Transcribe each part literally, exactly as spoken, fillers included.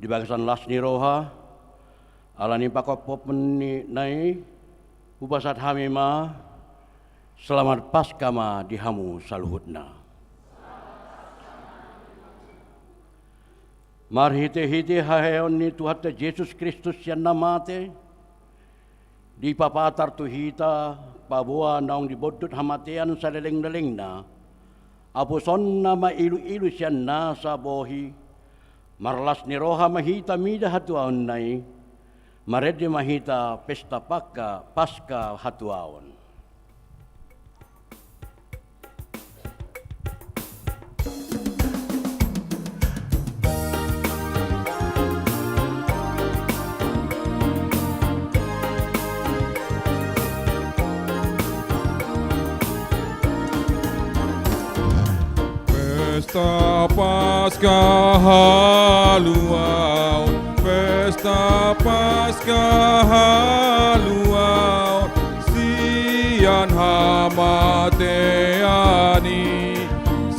di bagasan las ni roha, ala ni panghophopon ni na i, hupasahat hami ma, selamat Paskah ma di hamu saluhutna. Marhitehite haheheon ni Tuhanta Jesus Kristus sian na mate, dipapatar tu hita, paboa naung dibondut hamatean salelenglelengna, apusonna mailuilu sian nasa bohi, marlas ni roha ma hita mida hatuaonna i, marende ma hita pesta Paska, Paska hatuaon. Pesta Paska haluaon, pesta Paska haluaon, sian hamatean i,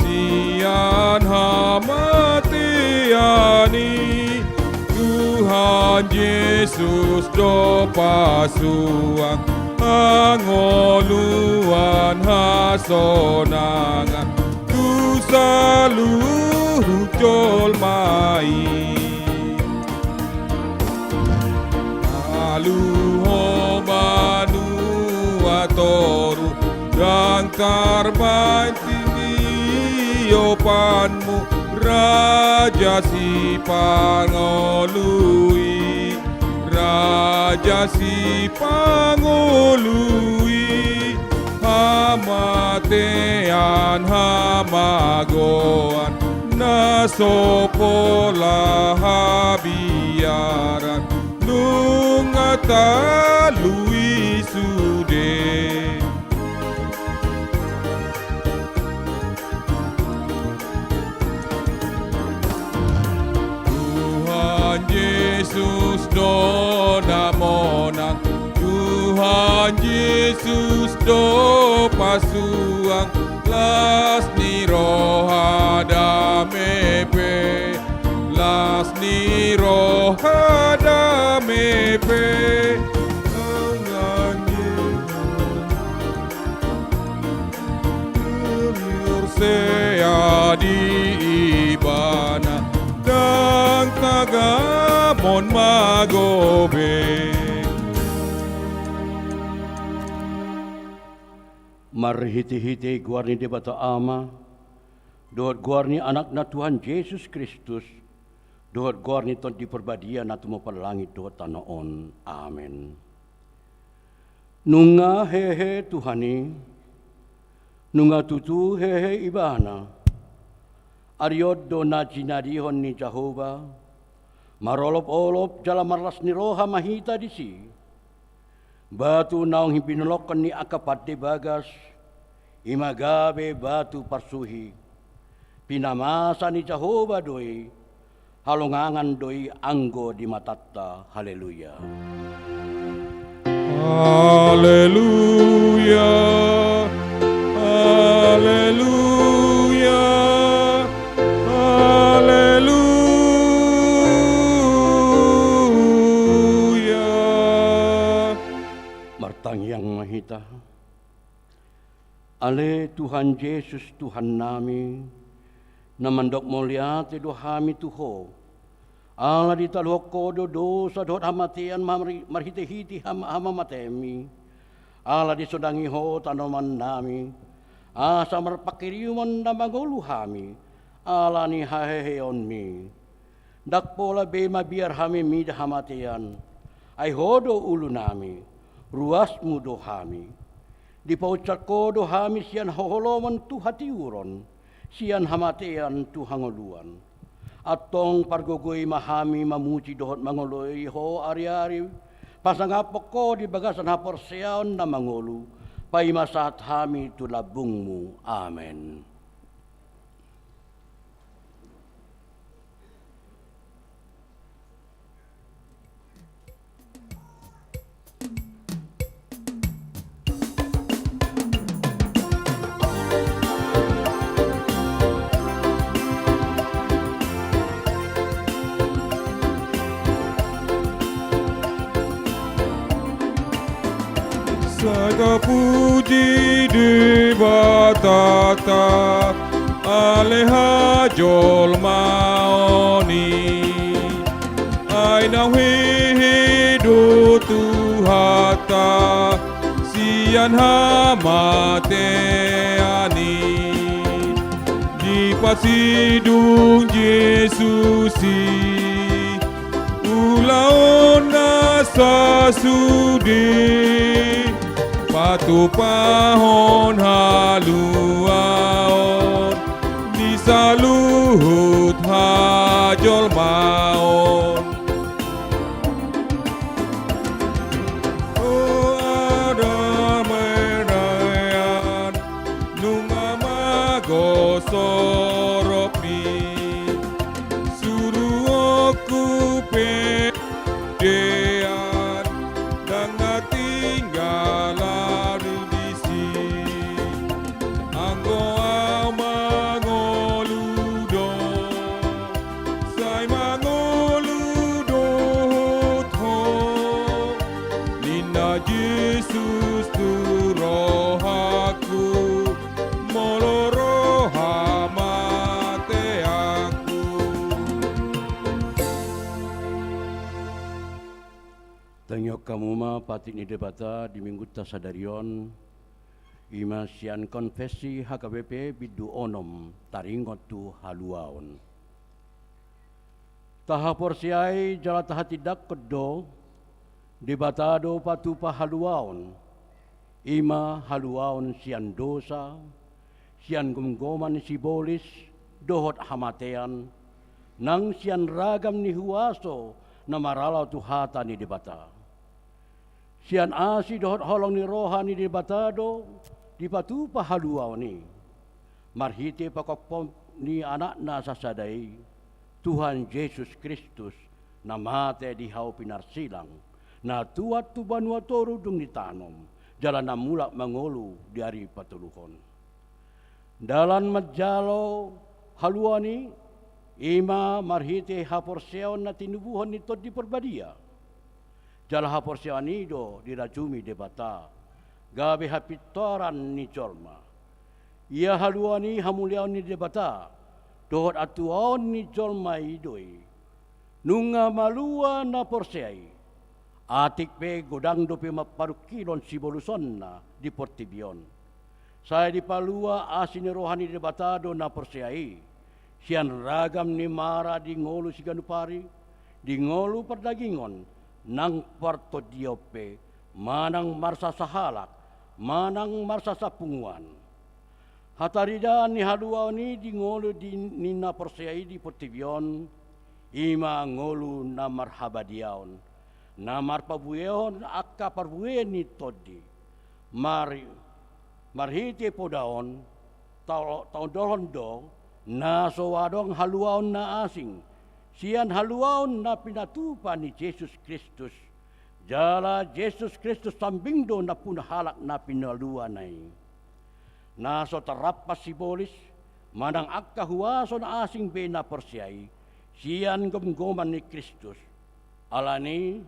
sian hamatean i, Tuhan Jesus do pasuang hangoluan hasonangan tu saluhut jolma i. Aluhon banua toru, dangkar banting iopanmu, Raja Sipangolu i, Raja Sipangolu i. Hamatean hamagoan na so pola habiaran, nunga talui sude. Tuhan Jesus do na monang, Tuhan Jesus do pasuang, las ni roha dame pe, las ni roha dame pe. Tuhan Jesus Porsea di Ibana, ndang tagamon magobe. Marhitehite goar ni Debata Ama, dohot goar ni Anakna Tuhan Jesus Kristus, dohot goar ni Tondi Parbadia na tumompa langit dohot tano on. Amen. Nunga hehe Tuhan i, nunga tutu hehe Ibana. Ari on do na jinadihon ni Jahowa, marolopolop jala marlas ni roha ma hita disi. Batu naung pinolongkon ni angka pande bagas, i ma gabe batu parsuhi. Pinamasa ni Jahowa do i, halongangan do i anggo di matanta. Haleluya. Haleluya. Haleluya. Haleluya. Martangiang ma hita. Ale Tuhan Jesus, Tuhannami, na mandok mauliate do hami tu Ho, ala ditaluhon Ho do dosa dohot hamatean mari-, marhitehite ham-, hamamateanMi, ala disonangi Ho tanomannami, asa marpangkiriuman na mangolu hami, ala ni haheheonMi. Ndang pola be mabiar hami mida hamatean, ai Ho do ulunami, ruasMu do hami. Dipaunsat Ho do hami sian haholomon tu hatiuron, sian hamatean tu hangoluan. Antong pargogoi ma hami mamuji dohot mangoloi Ho ariari, pasangaphon Ho di bagasan haporseaon na mangolu, paima sahat hami tu lambungMu. Amen. Sai tapuji Debatanta ale hajolmaon i. Ai naung hehe do Tuhanta sian hamatean i. Dipasidung Jesus i ulaonna sasude, patupahon haluaon di saluhut hajolmaon. O Adong Marnaean, nunga mago soropmi, suruonku pe dean, ndang na tinggal ahu disi. Anggo ahu mangolu do, sai mangolu dohot ho, ninna Jesus tu rohangku, molo ro hamateanku. Tangihon hamu ma patik ni Debata di Minggunta sadari on, i ma sian Konfesi H K B P bindu onom, taringot tu haluaon. Tahaporseai jala tahatindangkon do, Debata do patupa haluaon, i ma haluaon sian dosa, sian gomgoman ni sibolis dohot hamatean, nang sian ragam ni huaso na maralo tu hata ni Debata. Sian asi dohot holong ni roha ni Debata do dipatupa haluaon i, marhite pahophop ni Anakna sasada i, Tuhan Jesus Kristus, na mate di hau pinarsilang, na tuat tu banua toru dung ditanom, jala na mulak mangolu di ari patoluhon. Dalan manjalo haluaon i, i ma marhite haporseaon na tinubuhon ni Tondi Parbadia. Jala haporseaon i do dirajumi Debata, gabe hapintoran ni jolma. Ia haluaon i hamuliaon ni Debata dohot hatuaon ni jolma i do i. Nunga malua na porsea i, atik pe godang dope mamparungkilhon sibolusonna di portibi on. Sai dipalua asi ni roha ni Debata do na porsea i, sian ragam ni mara di ngolu siganup ari, di ngolu pardagingon, nang partondion pe, manang marsasahalak, manang marsasapunguan. Hataridaan ni haluaon i di ngolu di, ni na porsea i di portibi on, i ma ngolu na marhabadiaon, na marpabuehon angka parbue ni tondi. Mar-, marhite poda on, tao-, taondolhon do, na so adong haluaon na asing, sian haluaon na pinatupa ni Jesus Kristus. Jala Jesus Kristus sambing do nampuna halak na pinaluana i. Na so tarrampas sibolis, manang angka huaso na asing be na porsea i, sian gomgoman ni Kristus. Alani,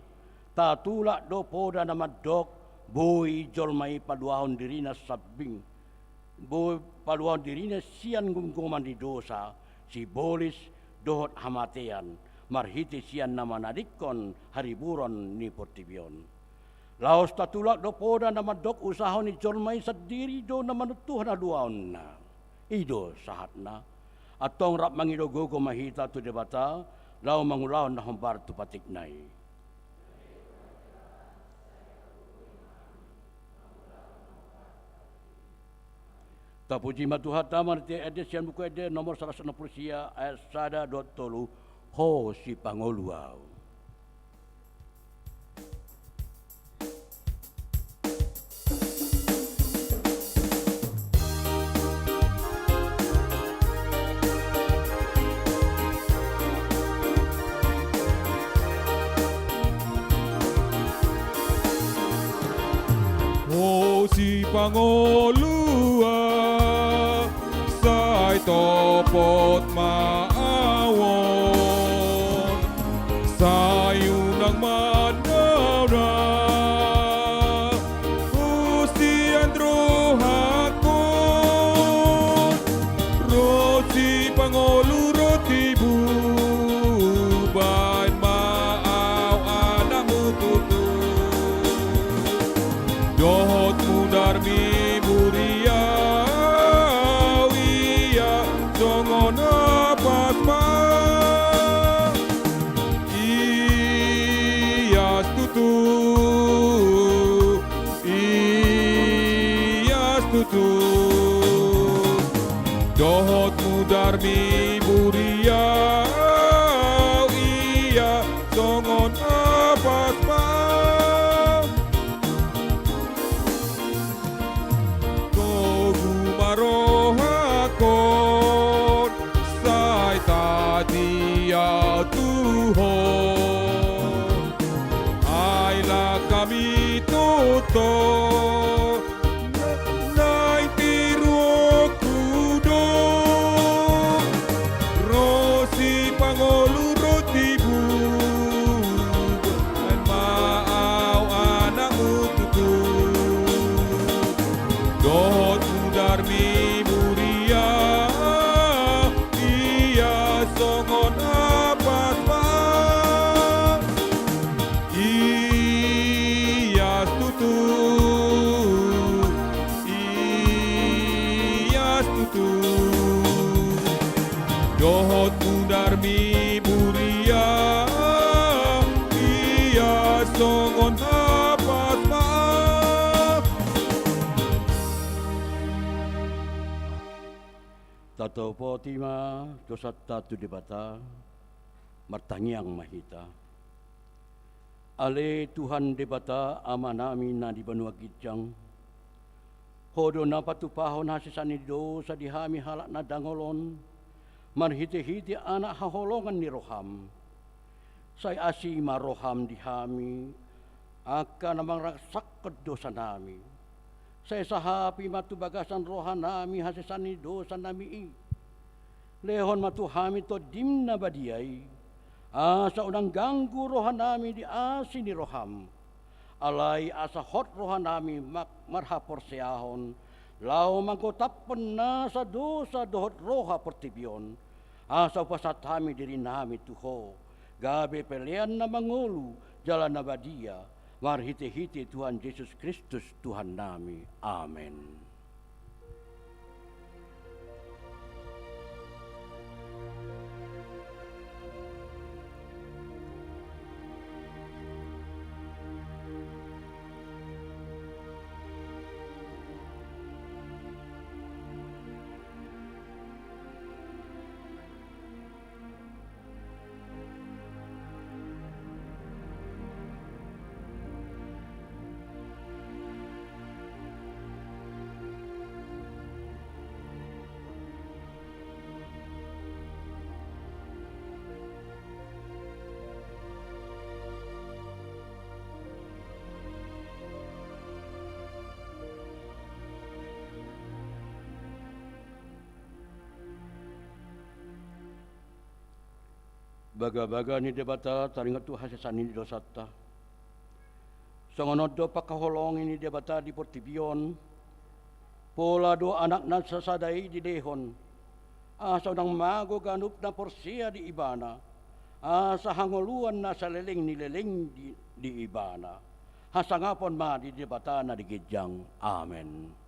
tatulak do poda na mandok, boi jolma i paluahon dirina sambing, boi paluahon dirina sian gomgoman ni dosa, sibolis, dohot hamatean, marhite sian na manadingkon hariburon ni portibi on. Laos tatulak do poda na mandok usaha ni jolma i sandiri do na manontuhon haluaonna. I do sahatna. Antong rap mangido gogo ma hita tu Debata, laho mangulahon na hombar tu patikna i. Tapuji ma Tuhanta marhite ende sian Buku Ende nomor saratus onom pulu sia ayat sada dohot tolu, Ho sipangolu ahu. Ho sipangolu ahu, sai topot ma ahu on, sai unang mandao da, ho Ho, ai langkami toto, na, naeng tiruonku do, ro sipangolu ro tibu, ai ma au anakmu tutu. Dohot mudarmi muria, ia songon apas ma. Ia tutu, ia tutu. Dohot mudarmi muria, ia songon apas ma. Tatopoti ma dosanta tu Debata, martangiang ma hita. Ale Tuhan Debata Amanami na di banua ginjang, Ho do na patupahon hasesaan ni dosa di hami halak na dangol on, marhitehite Anak haholongan ni roham. Sai asi ma roham di hami, angka na mangarsakhon dosanami. Sai sahapi ma tu bagasan rohanami hasesaan ni dosanami i. Lehon ma tu hami Tondim na badia i, asa unang ganggu rohanami di asi ni roham. Alai asa hot rohanami ma-, marhaporseaon, laho manggotaphon nasa dosa dohot roha portibi on, asa hupasahat hami dirinami tu Ho, gabe pelean na mangolu jala na badia, marhitehite Tuhan Jesus Kristus Tuhannami. Amen. Bagabaga ni Debata taringot tu hasesaan ni dosanta. Songon on do pangkaholongi ni Debata di portibi on, pola do Anakna sasada i dilehon, asa unang mago ganup na porsea di Ibana, asa hangoluan na saleleng ni leleng di, di Ibana. Hasangapon ma di Debata na di ginjang. Amen.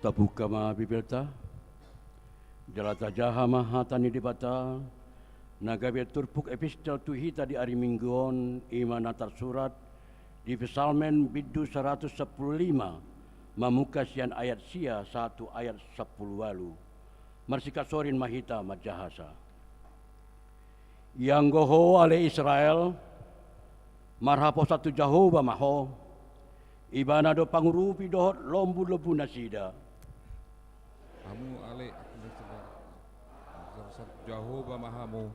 Tabuka ma Bibelta, jala tajaha ma hata ni Debata, na gabe turpuk epistel tu hita di ari Minggu on, i ma na tarsurat di Psalmen bindu saratus sampulu lima, mamungka sian ayat sia sahat tu ayat sampulu ualu. Marsikasorin ma hita manjahasa. Ianggo ho ale Israel, marhaposan tu Jahowa ma ho, Ibana do pangurupi dohot lombu-lombu nasida. Hamu ale, Jahowa ma hamu,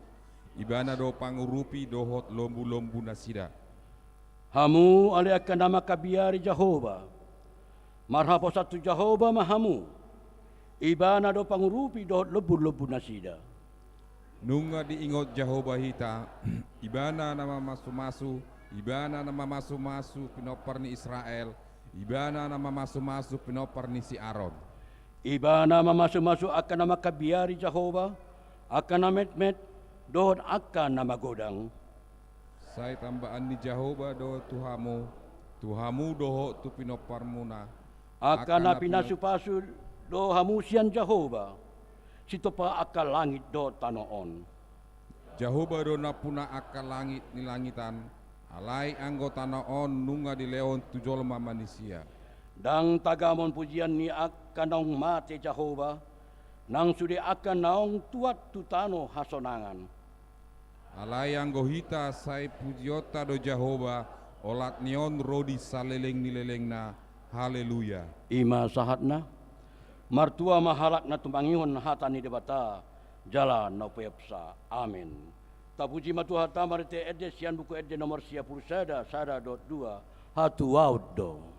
Ibana do pangurupi dohot lombu-lombu nasida. Hamu ale angka na mangkabiari Jahowa, marhaposan tu Jahowa ma hamu, Ibana do pangurupi dohot lombu-lombu nasida. Nunga diingot Jahowa hita, Ibana na mamasu-masu, Ibana na mamasu-masu pinompar ni Israel, Ibana na mamasu-masu pinompar ni si Aron. Ibana mamasu-masu angka na mangkabiari Jahowa, angka na metmet, dohot angka na magodang. Sai tambaan ni Jahowa do tu hamu, tu hamu dohot tu pinomparmuna. Angka na pinasu-pasu do hamu sian Jahowa, sitompa angka langit dohot tano on. Jahowa do nampuna angka langit ni langitan, alai anggo tano on nunga dilehon tu jolma manisia. Ndang tagamon pujian ni angka naung mate Jahowa, nang sude angka naung tuat tu tano hasonangan. Alai anggo hita sai pujionta do Jahowa, olat ni on ro di saleleng ni lelengna. Haleluya. I ma sahatna. Martua ma halak na tumangihon hata ni Debata, jala na upeopsa. Amen. Tapuji ma Tuhanta marhite ende sian Buku Ende nomor sia pulu sada, sada dohot dua, hatuaon do.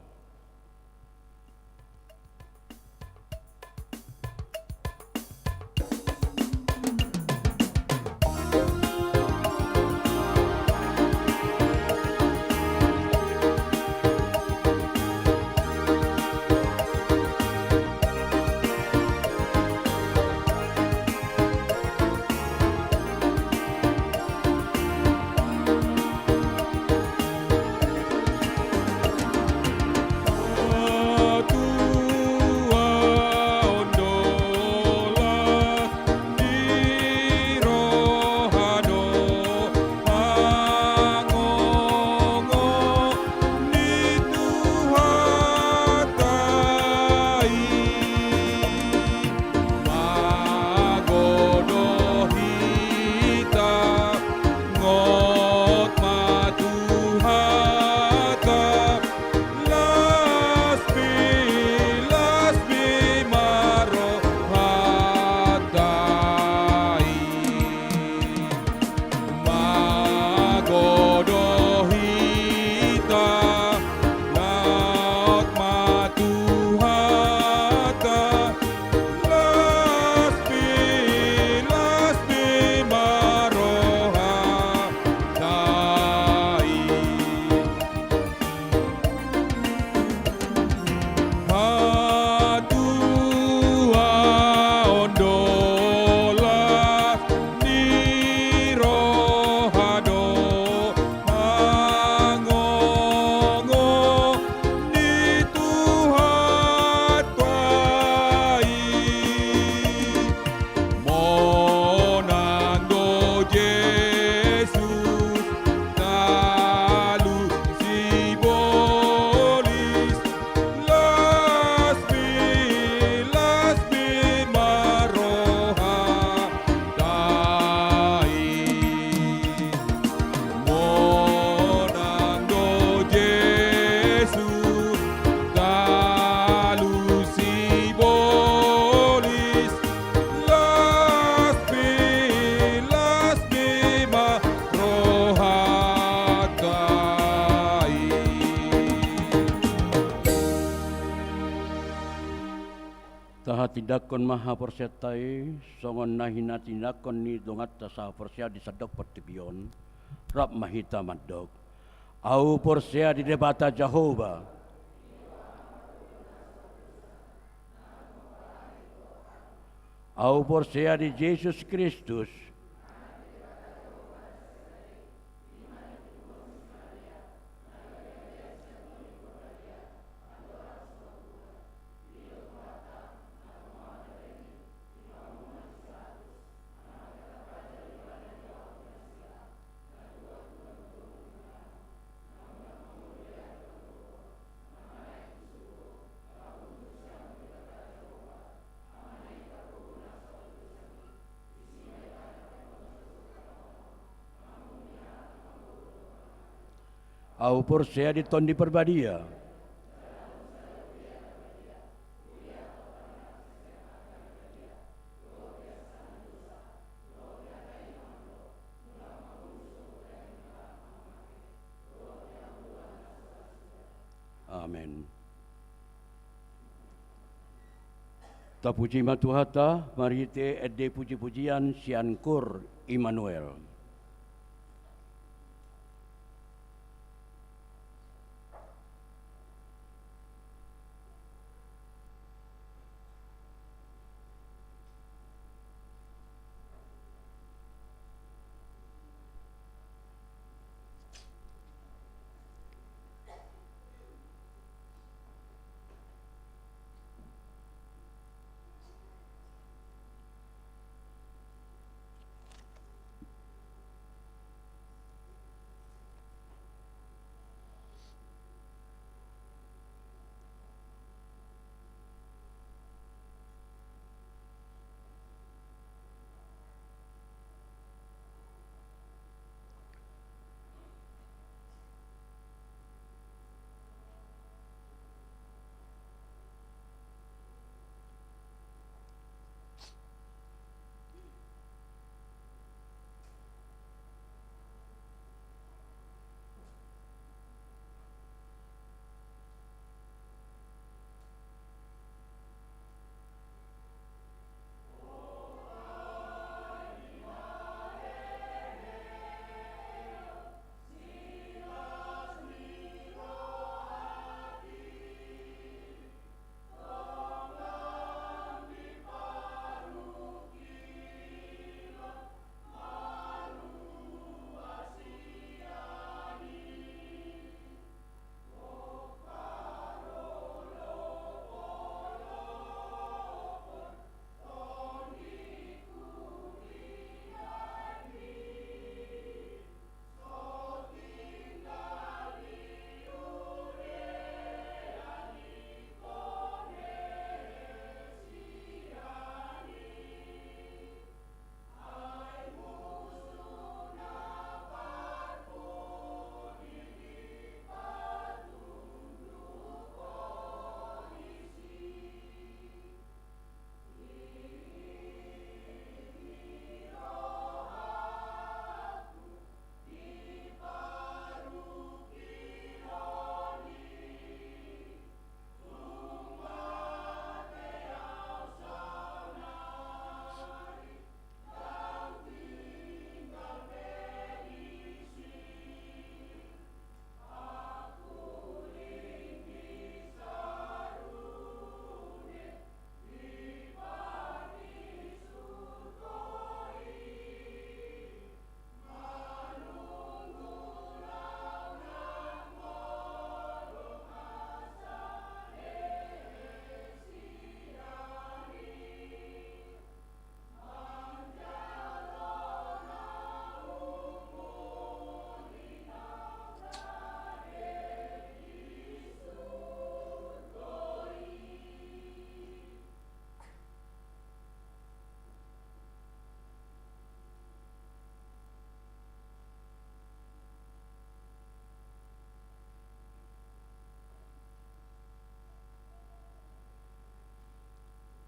Tahatindangkon ma haporseaonta i, songon na hinatindanghon ni donganta sahaporseaon di sandok portibi on. Rap ma hita mandok. Ahu porsea di Debata Jahowa. Ahu porsea di Jesus Kristus. Ahu porsea di Tondi Parbadia. Amen. Tapuji ma Tuhanta marhite ende pujipujian sian Koor Immanuel.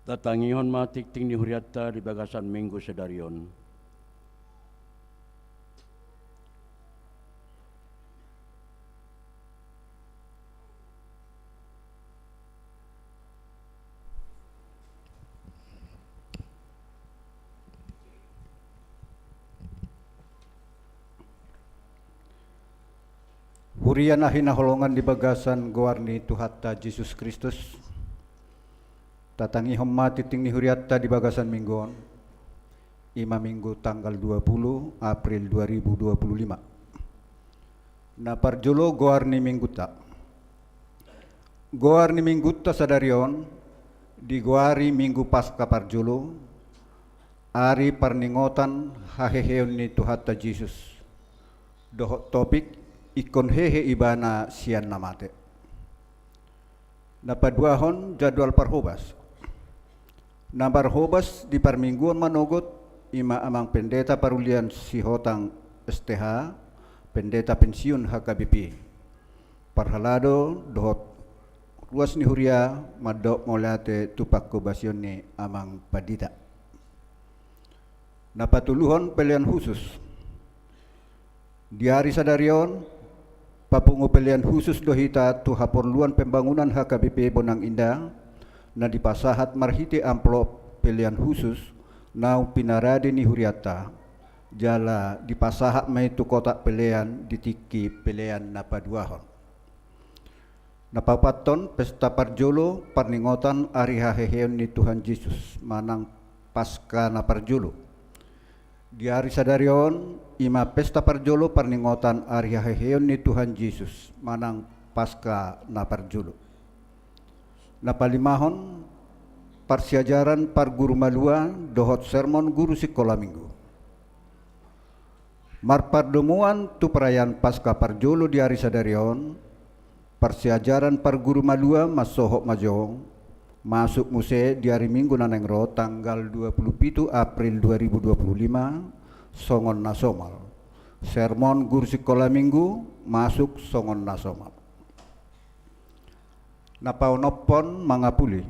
Tatangihon ma tingting ni hurianta di bagasan Minggu sadari on. Huria na hinaholongan di bagasan goar ni Tuhanta Jesus Kristus, tatangihon ma tingting ni hurianta di bagasan Minggu on, i ma Minggu tanggal dua puluh April dua ribu dua puluh lima. Na parjolo, goar ni Minggunta. Goar ni Minggunta sadari on digoari Minggu Paska parjolo, ari parningotan haheheon ni Tuhanta Jesus, dohot topik ingkon hehe Ibana sian na mate. Na paduahon, jadwal parhobas. Na marhobas di parmingguon manogot i ma Amang Pendeta Parulian Sihotang S T H, Pendeta Pensiun H K B P. Parhalado dohot ruas ni huria mandok mauliate tu panghobasion ni amang pandita. Na patoluhon, pelean khusus. Di ari sadari on, papungu pelean khusus do hita tu haporluan pembangunan H K B P Bonang Indah, na dipasahat marhite amplop pelean khusus naung pinarade ni hurianta, jala dipasahat ma i tu kotak pelean di tingki pelean na paduahon. Na paopathon, pesta parjolo parningotan ari haheheon ni Tuhan Jesus manang Paska na parjolo. Di ari sadari on, i ma pesta parjolo parningotan ari haheheon ni Tuhan Jesus manang Paska na parjolo. Na palimahon, parsiajaran parguru malua dohot sermon guru sikola minggu. Marpardomuan tu perayaan Paska parjolo di ari sadari on, parsiajaran parguru malua mansohot ma jo, masuk muse di ari Minggu na naeng ro tanggal dua puluh pitu April dua ribu dua puluh lima, songon na somal. Sermon guru sikola minggu masuk songon na somal. Na paonomhon, mangapuli.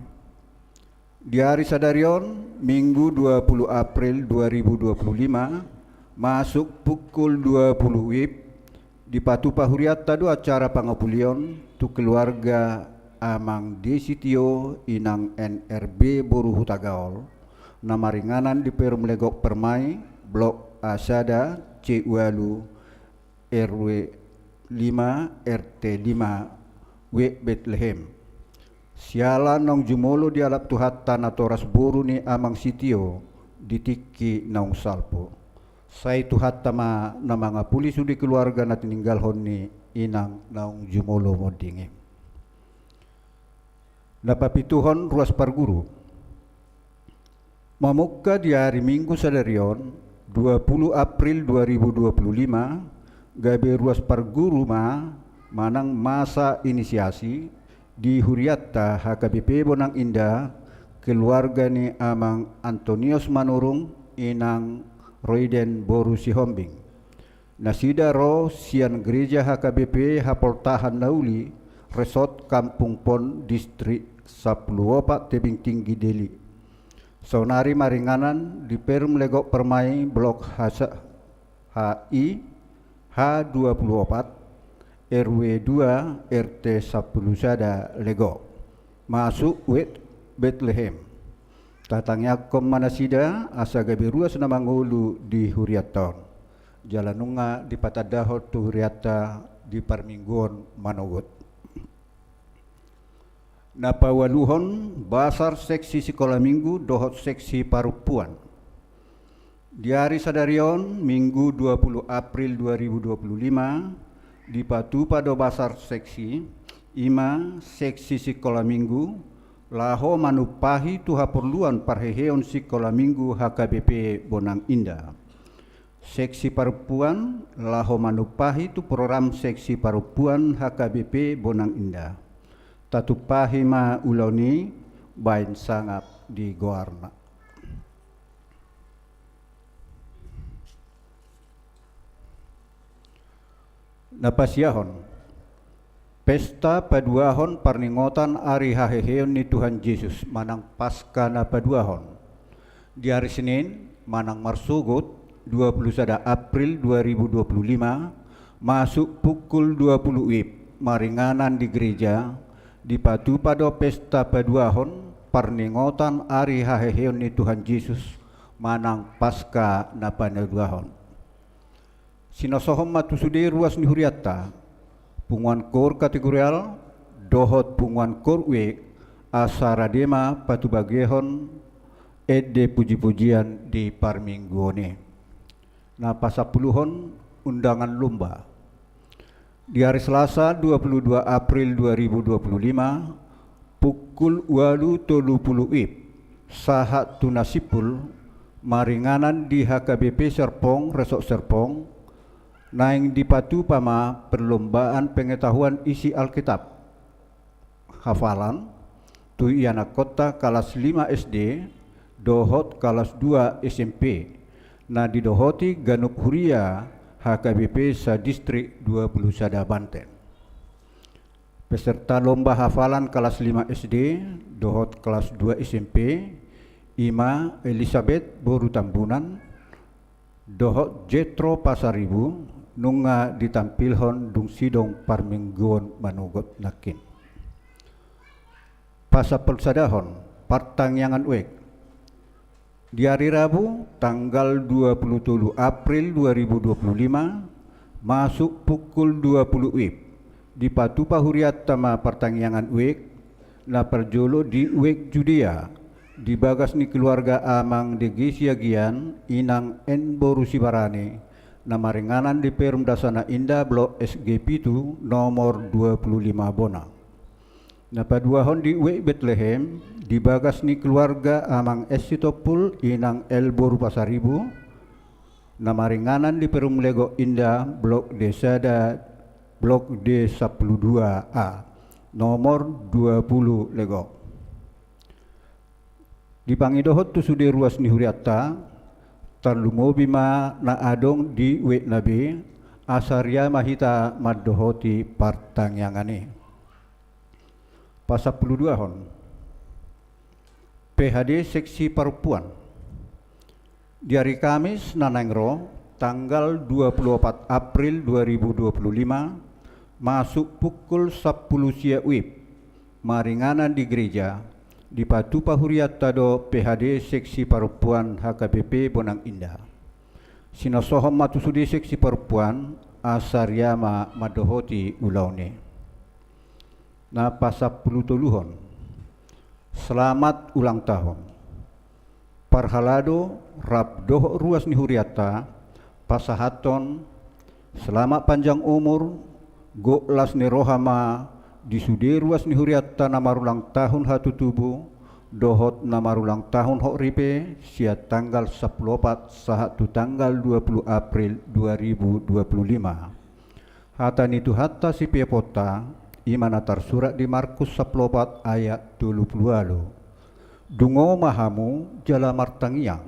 Di ari sadari on, Minggu dua puluh April dua ribu dua puluh lima, masuk pukul dua puluh wib, dipatupa hurianta do acara pangapulion tu keluarga Amang Desi Tio, Inang N R B boru Hutagaol, na maringanan di Perum Legok Permai, Blok A sada, C ualu, R W lima, R T lima, W Betlehem. Siala naung jumolo dialap Tuhanta natoras boru ni Amang Sitio di tingki naung salpu. Sai Tuhanta ma na mangapuli sude keluarga na tininggalhon ni inang naung jumolo monding i. Na papituhon, ruas parguru. Mamungka di ari Minggu sadari on, dua puluh April dua ribu dua puluh lima, gabe ruas parguru ma manang masa inisiasi di hurianta H K B P Bonang Indah, keluarga ni Amang Antonius Manurung, Inang Roiden boru Sihombing. Nasida ro sian Gereja H K B P Hapoltahan na Uli, Resort Kampung Pon, Distrik sampulu opat, Tebing Tinggi, Deli. Saonari maringanan di Perum Legok Permai, Blok H I, H dua puluh opat, R W dua, R T sampulu sada, Legok. Masuk W Betlehem. Tatangiangkon ma nasida asa gabe ruas na mangolu di hurianta on. Jala nunga dipatandahon tu hurianta di parmingguon manogot. Na paualuhon, basar seksi sikola minggu dohot seksi parompuan. Di ari sadari on, Minggu dua puluh April dua ribu dua puluh lima, dipatupa do basar seksi, i ma seksi sikola minggu, laho manumpahi tu haporluan parheheon sikola minggu H K B P Bonang Indah. Seksi parompuan laho manumpahi tu program seksi parompuan H K B P Bonang Indah. Tatumpahi ma ulaon i, baen sangap di goarna. Na pasiahon, pesta paduahon parningotan ari haheheon ni Tuhan Jesus manang Paska na paduahon. Di ari Senin manang marsogot, dua puluh sada April dua ribu dua puluh lima, masuk pukul dua puluh wib, maringanan di gereja, dipatupa do pesta paduahon parningotan ari haheheon ni Tuhan Jesus manang Paska na paduahon. Sinosohon ma tu sude ruas ni hurianta, punguan koor kategorial dohot punguan koor W, asa rade ma patubagehon ende pujipujian di parmingguon i. Na pasampuluhon, undangan lomba. Di ari Selasa dua puluh dua April dua ribu dua puluh lima, pukul ualu tolu puluh wib, sahat tu na simpul, maringanan di H K B P Serpong, Resort Serpong, naeng dipatupa ma perlombaan pengetahuan isi Alkitab, hafalan, tu ianakkonta kalas lima S D dohot kalas dua S M P, na didohoti ganup huria H K B P sadistrik dua puluh sada Banten. Peserta lomba hafalan kelas lima S D dohot kelas dua S M P, i ma Elisabeth boru Tambunan, dohot Jetro Pasaribu, nunga ditampilhon dung sidung parmingguon manogot nangkin. Pasampulusadahon, partangiangan uek. Di ari Rabu, tanggal dua puluh tolu April dua ribu dua puluh lima, masuk pukul dua puluh wib, dipatupa hurianta ma partangiangan uek, na parjolo di uek Judea, di bagas ni keluarga Amang Dege Siagian, Inang En boru Sibarani, na maringanan di Perum Dasana Indah blok S G pitu nomor dua puluh lima bona. Na paduahon di uek Betlehem, di bagas ni keluarga Amang S Sitompul, Inang El boru Pasaribu, na maringanan di Perum Legok Indah blok D sada, blok D sampulu dua A, nomor dua puluh Legok. Dipangidohon tu sude ruas ni hurianta, tarlumobi ma na adong di uekna be, asa ria ma hita mandohoti partangiangan i. Pasampuluduahon. P H D seksi parompuan. Di ari Kamis na naeng ro, tanggal dua puluh opat April dua ribu dua puluh lima, masuk pukul sampulu sia wib, maringanan di gereja, dipatupa hurianta do P H D seksi parompuan H K B P Bonang Indah. Sinasohon ma tu sude seksi parompuan, asa ria ma mandohoti ulaon i. Na pasampulutoluhon. Selamat ulang tahun. Parhalado rap dohot ruas ni hurianta, pasahathon selamat panjang umur, gok las ni roha ma di sude ruas ni hurianta na marulang tahun hatutubu, dohot na marulang tahun hot ripe, sian tanggal sampulu opat sahat tu tanggal dua puluh April dua ribu dua puluh lima. Hata ni Tuhanta sipeoponta, i ma na tarsurat di Markus sampulu opat ayat tolu puluh ualu. Dungo ma hamu jala martangiang,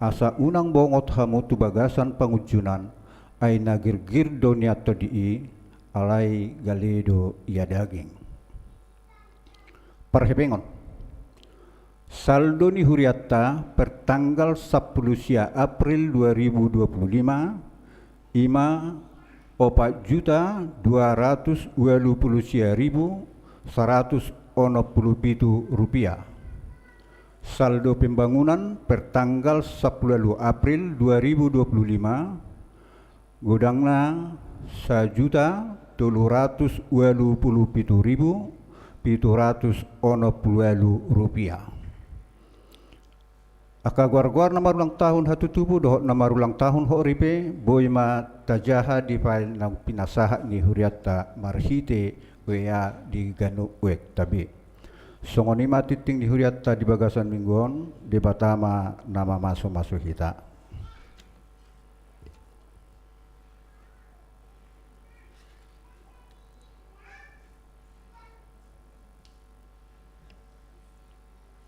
asa unang bongot hamu tu bagasan pangunjunan, ai na girgir do nian tondi i, alai gale do ia daging. Parhepengon. Saldo ni hurianta per tanggal sampulu sia April dua ribu dua puluh lima, i ma opat juta dua ratus ualu pulu sia ribu saratus onom pulu pitu rupiah. Saldo pembangunan per tanggal sampulu ualu April dua ribu dua puluh lima, godangna sajuta tolu ratus ualu pulu pitu ribu pitu ratus onom pulu ualu rupiah. Angka goar-goar na marulang tahun hatutubu dohot na marulang tahun hot ripe, boi ma tajaha di file na pinasahat ni hurianta marhite W A di ganup uekta be. Songon i ma tingting ni hurianta di bagasan minggu on, Debata ma na mamasu-masu hita.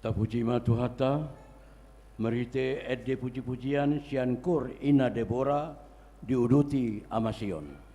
Tapuji ma Tuhanta, marhite ende puji-pujian sian Koor Inna Debora, diuduti Ama Sion.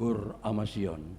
Gor Amasion.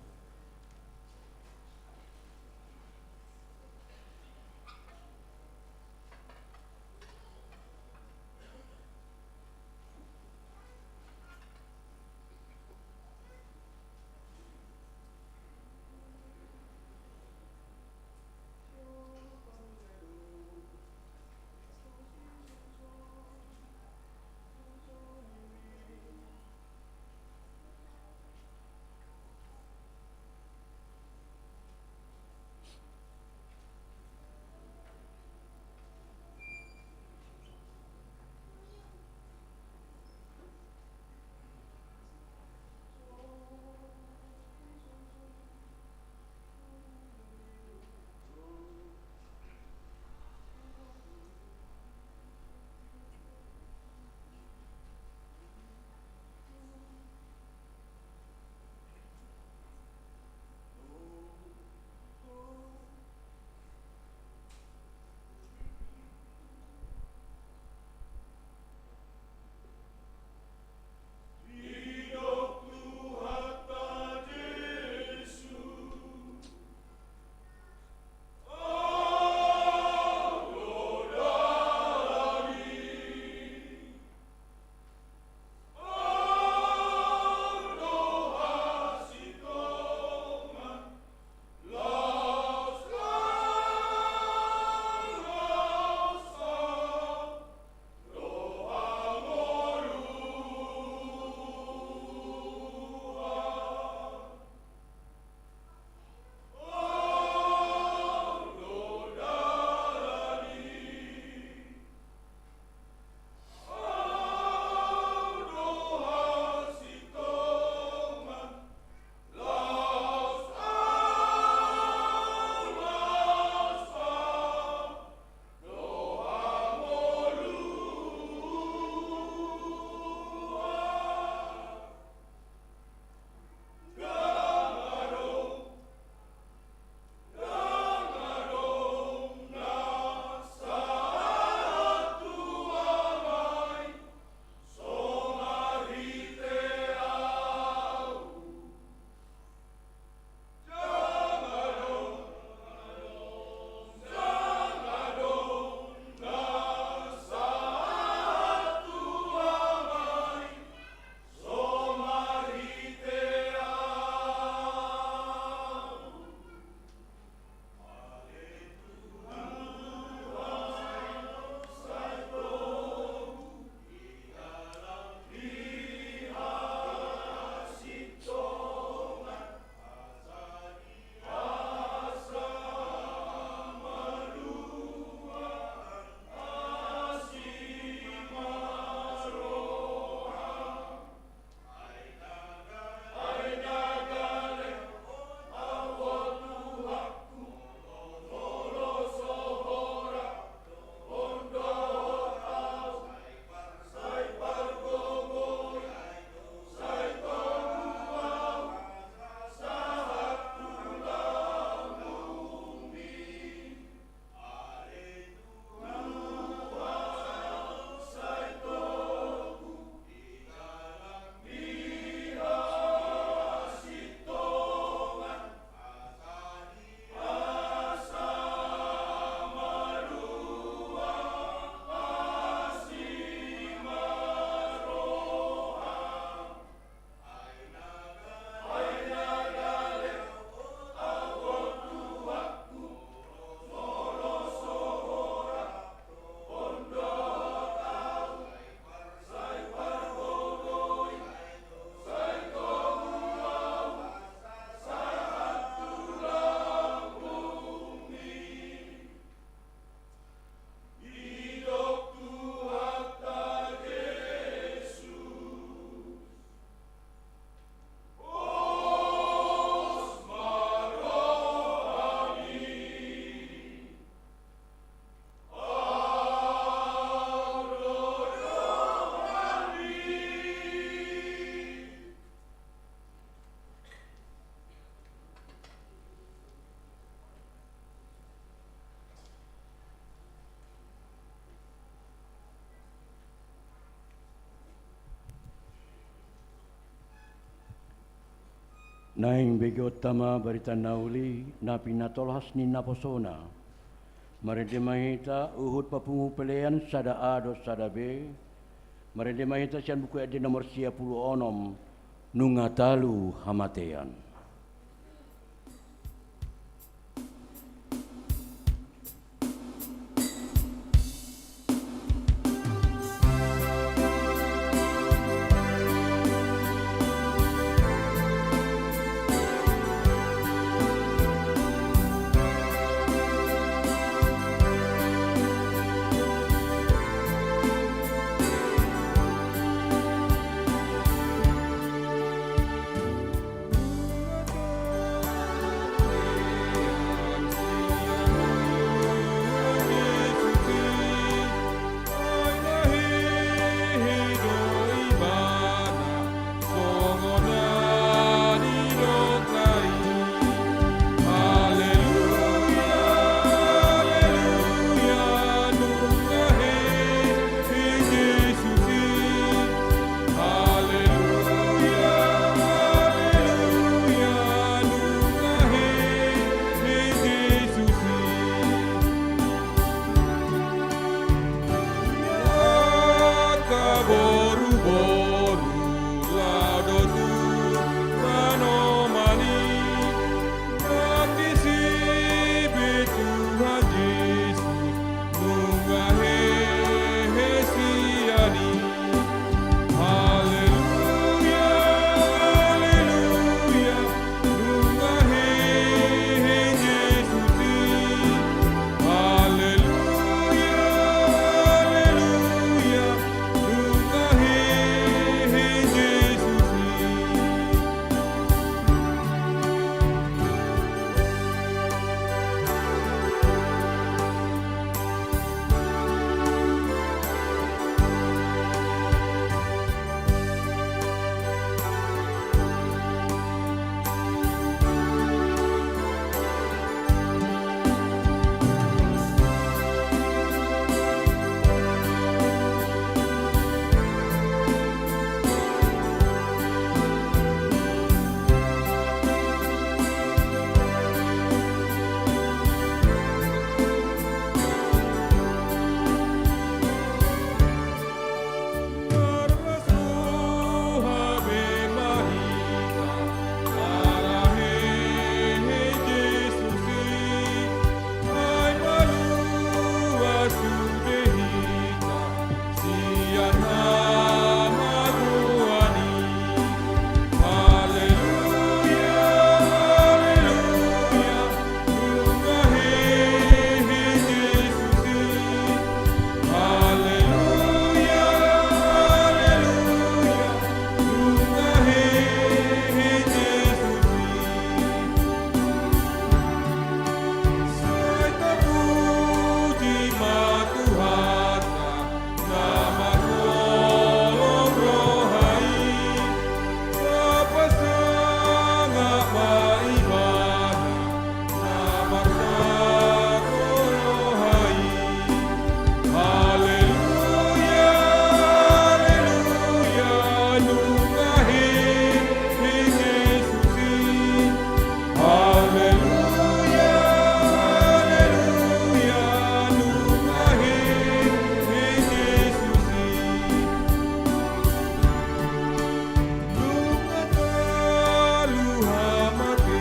Naeng begeonta ma barita na uli na pinatolhas ni naposona. Marende ma hita huhut papungu pelean sada A dohot sada B. Marende ma hita sian Buku Ende nomor sia pulu onom, Nunga Talu Hamatean.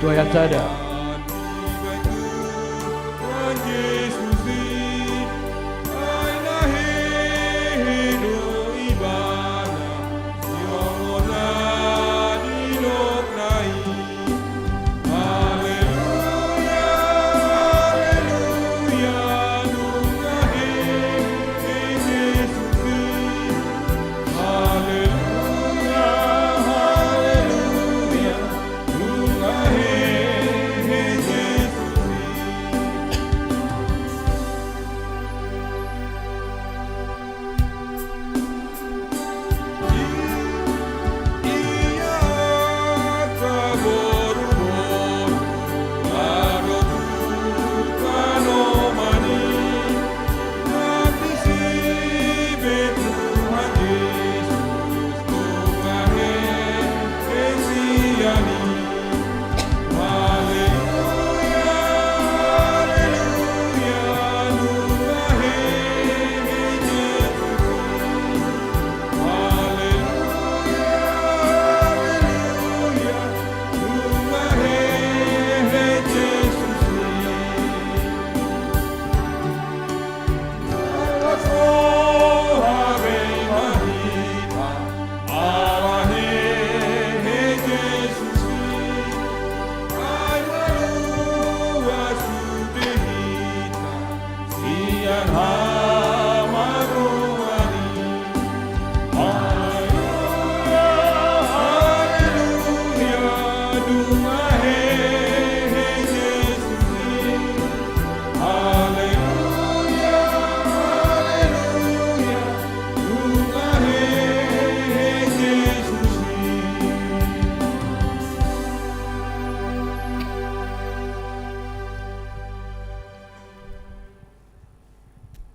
Tu ayat sada.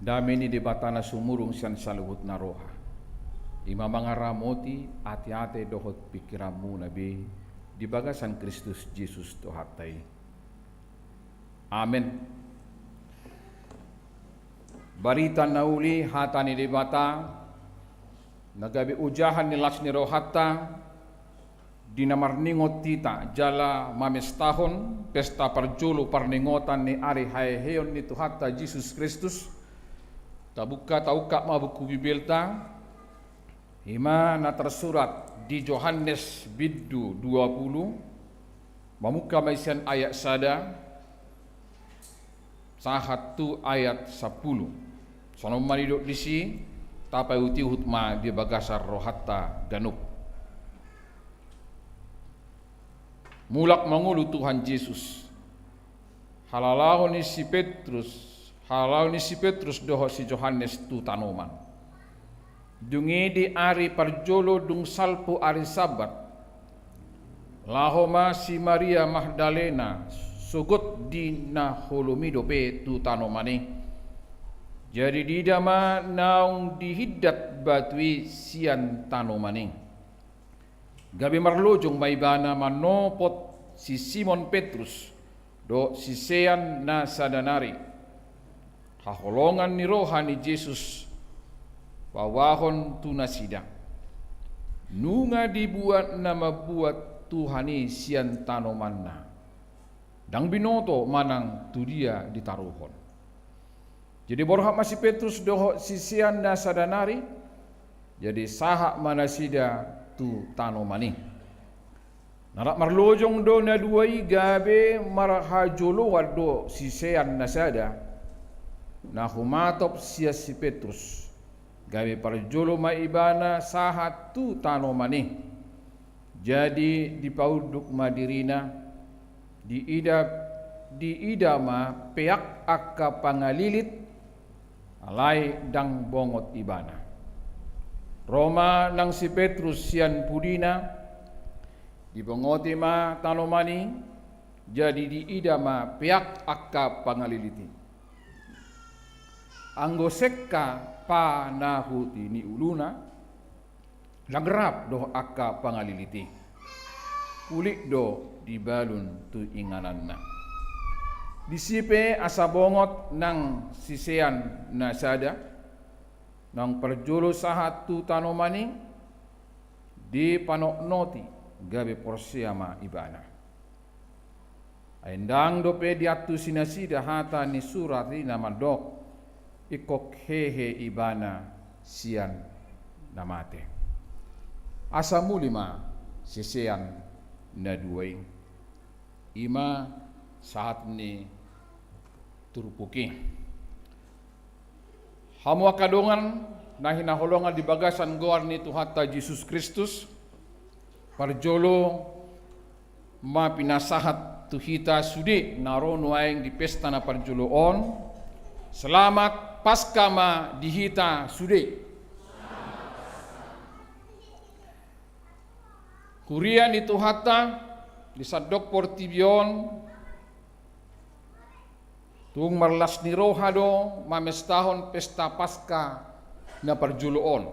Dame ni Debata na sumurung sian saluhutna roha, i ma mangaramoti ateate dohot pingkiranmuna be di bagasan Kristus Jesus Tuhanta i. Amen. Barita na uli, hata ni Debata, na gabe ojahan ni las ni rohanta, di na marningot hita jala mamestahon pesta parjolo parningotan ni ari haheheon ni Tuhanta Jesus Kristus, tabuka, taungkap ma buku Bibelta, i ma na tarsurat di Johannes bindu dua pulu, mamungka ma i sian ayat sada, sahat tu ayat sampulu. Songon ma nidok disi, tapaihutihut ma di bagasan rohanta ganup. Mulak mangolu Tuhan Jesus. Halalaho ni si Petrus, halalaho ni si Petrus dohot si Johannes tu tanoman. Dung i di ari parjolo dung salpu ari Sabat, laho ma si Maria Magdalena sogot di na holom i dope tu tanoman i. Jadi diida ma naung dihindat batu i sian tanoman i. Gabe marlojong ma ibana manopot si Simon Petrus dohot sisean na sada nari. Haholongan ni roha ni Jesus paboahon tu nasida. Nunga dibuat na mambuat Tuhan i sian tanomanna. Ndang binoto manang tu dia ditaruhon. Jadi borhat ma si Petrus dohot sisean na sada nari, jadi sahat ma nasida tu tanoman i. Na rap marlojong do na dua i gabe marhajoloan do sisean na sada, na humatop sian si Petrus, gabe parjolo ma ibana sahat tu tanoman i. Jadi dipaunduk ma dirina, diida, diida ma peak angka pangalilit, alai ndang bongot ibana. Ro ma nang si Petrus sian pudina, dibongoti ma tanoman i, jadi diida ma peak angka pangalilit i. Anggo sengka panahuti ni uluna, ndang rap dohot angka pangalilit i. Pulik do dibalun tu ingananna. Disi pe asa bongot nang sisean na sada, naung parjolo sahat tu tanoman i, dipanotnoti gabe porsea ma ibana. Ai ndang dope diantusi nasida hata ni surat i na mandok, ingkon hehe ibana sian na mate. Asa muli ma sisean na dua i. I ma sahat ni turpuk i. Hamu angka dongan na hinaholongan di bagasan goar ni Tuhanta Jesus Kristus, parjolo ma pinasahat tu hita sude na ro nuaeng di pesta na parjolo on, Selamat Paskah ma di hita sude. Huria ni Tuhanta di sandok portibi on, tung marlas ni roha do mamestahon pesta Paskah na parjolo on.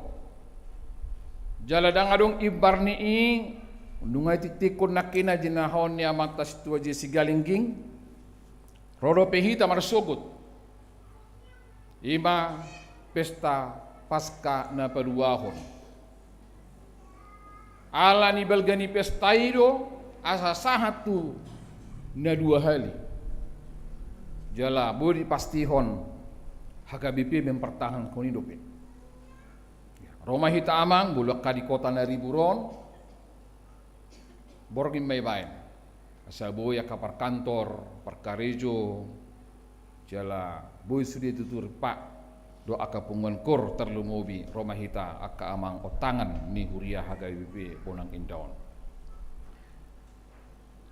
Jala ndang adong imbar ni i, nunga ditingtinghon nangkin na jinahahon ni amanta Sintua Jesi Galingging, ro dope hita marsogot. I ma pesta Paskah na paduahon. Ala ni balga ni pesta i do asa sahat tu na dua hali. Jala boi dipastihon H K B P mempertahanhon i dope. Ro ma hita amang, molo angka di kota na ribur on, borngin ma ibaen. Asa boi angka parkantor, parkarejo, jala boi sude tutur pa dohot angka punguan koor, tarlumobi ro ma hita angka amang ontangan ni huria H K B P Bonang Indah on.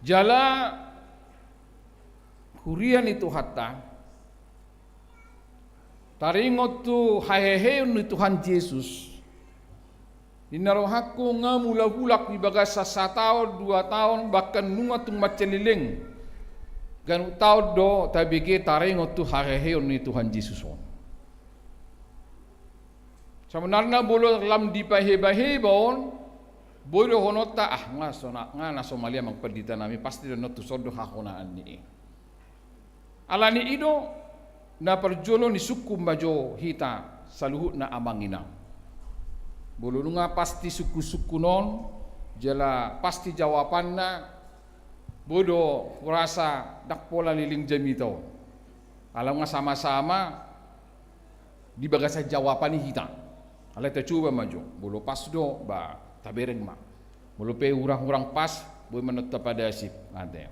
Jala huria ni Tuhanta, taringot tu haheheon ni Tuhan Jesus, ninna rohangku nga mulak-mulak di bagasan sataon, dua taon, bahkan nunga tung mansai leleng ganup taon do tabege taringot tu haheheon ni Tuhan Jesus on. Sebenarna molo lam dipahebaheba on, boi dohononta, ah, nga so na, nga na so malia amang pandita nami, pasti do na tuson do hahonaan ni i. Alani i do, na parjolo ni sungkun ma jo hita saluhutna amang inang. Molo nunga pasti sungkun-sungkun on, jala pasti jawabanna, boi do hurasa ndang pola leleng jamita on. Ala nga sama-sama di bagasan jawaban i hita. Alai tacoba ma jo, molo pas do, ba, tabereng ma. Molo pe hurang-hurang pas, boi ma na tapadasip, ate.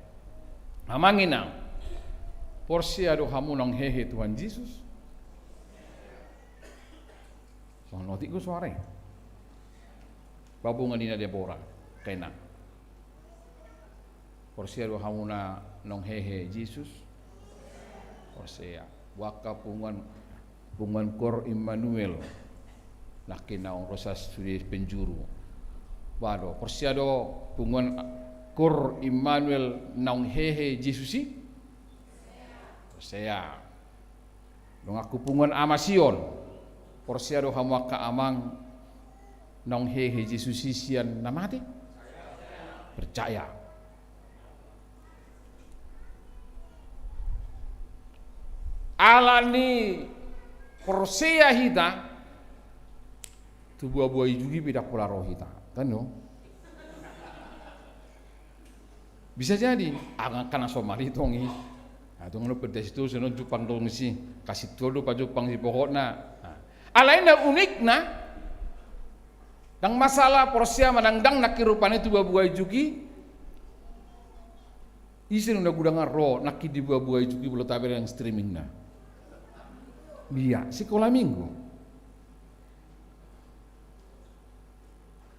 Amang inang, porsea do hamu naung hehe Tuhan Jesus? Songon otik do suara i. Babungan ina Debora, kena. Porsea do hamu na naung hehe Jesus? Porsea. Boha angka punguan, punguan Koor Immanuel. Nangkin naung ro sian sude penjuru. Boha do, porsea do punguan Koor Immanuel naung hehe Jesus i? Porsea. Donganku punguan Ama Sion, porsea do hamu angka amang naung hehe Jesus i sian na mate? Percaya. Alani porsea hita, tu boaboa i jugi pe ndang pola ro hita. Kan do? Bisa jadi, angka na somal i tong i. Nah, tong na pedas itu, sonon jumpang tong si. Kasih tolu pa jumpang si pokokna. Nah. Alai na unikna, ndang masalah porsea manang ndang, nangkin rupani tu boaboa i jugi. Ise na godang ro, nangkin di boaboa i jugi, molo tabereng streamingna. Dia, sikola minggu.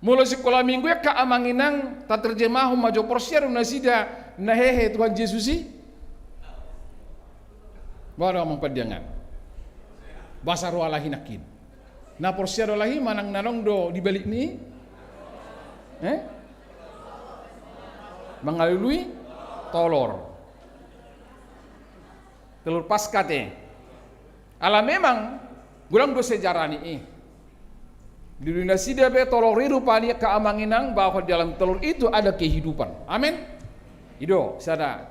Molo sikola minggu i angka amang inang, taterjemahon ma jo porsea do nasida na hehe Tuhan Jesus i? Boha do amang pandiangan? Boasa ro halak i nangkin? Na porsea do halak i manang na naung do di balik ni i? Eh? Mangalului tolor. Tolor Paska te. Ala memang, godang do sejarah ni i. Dilului nasida pe tolor i rupani angka amang inang, bahwa di dalam telur itu ada kehidupan. Amin. I do sada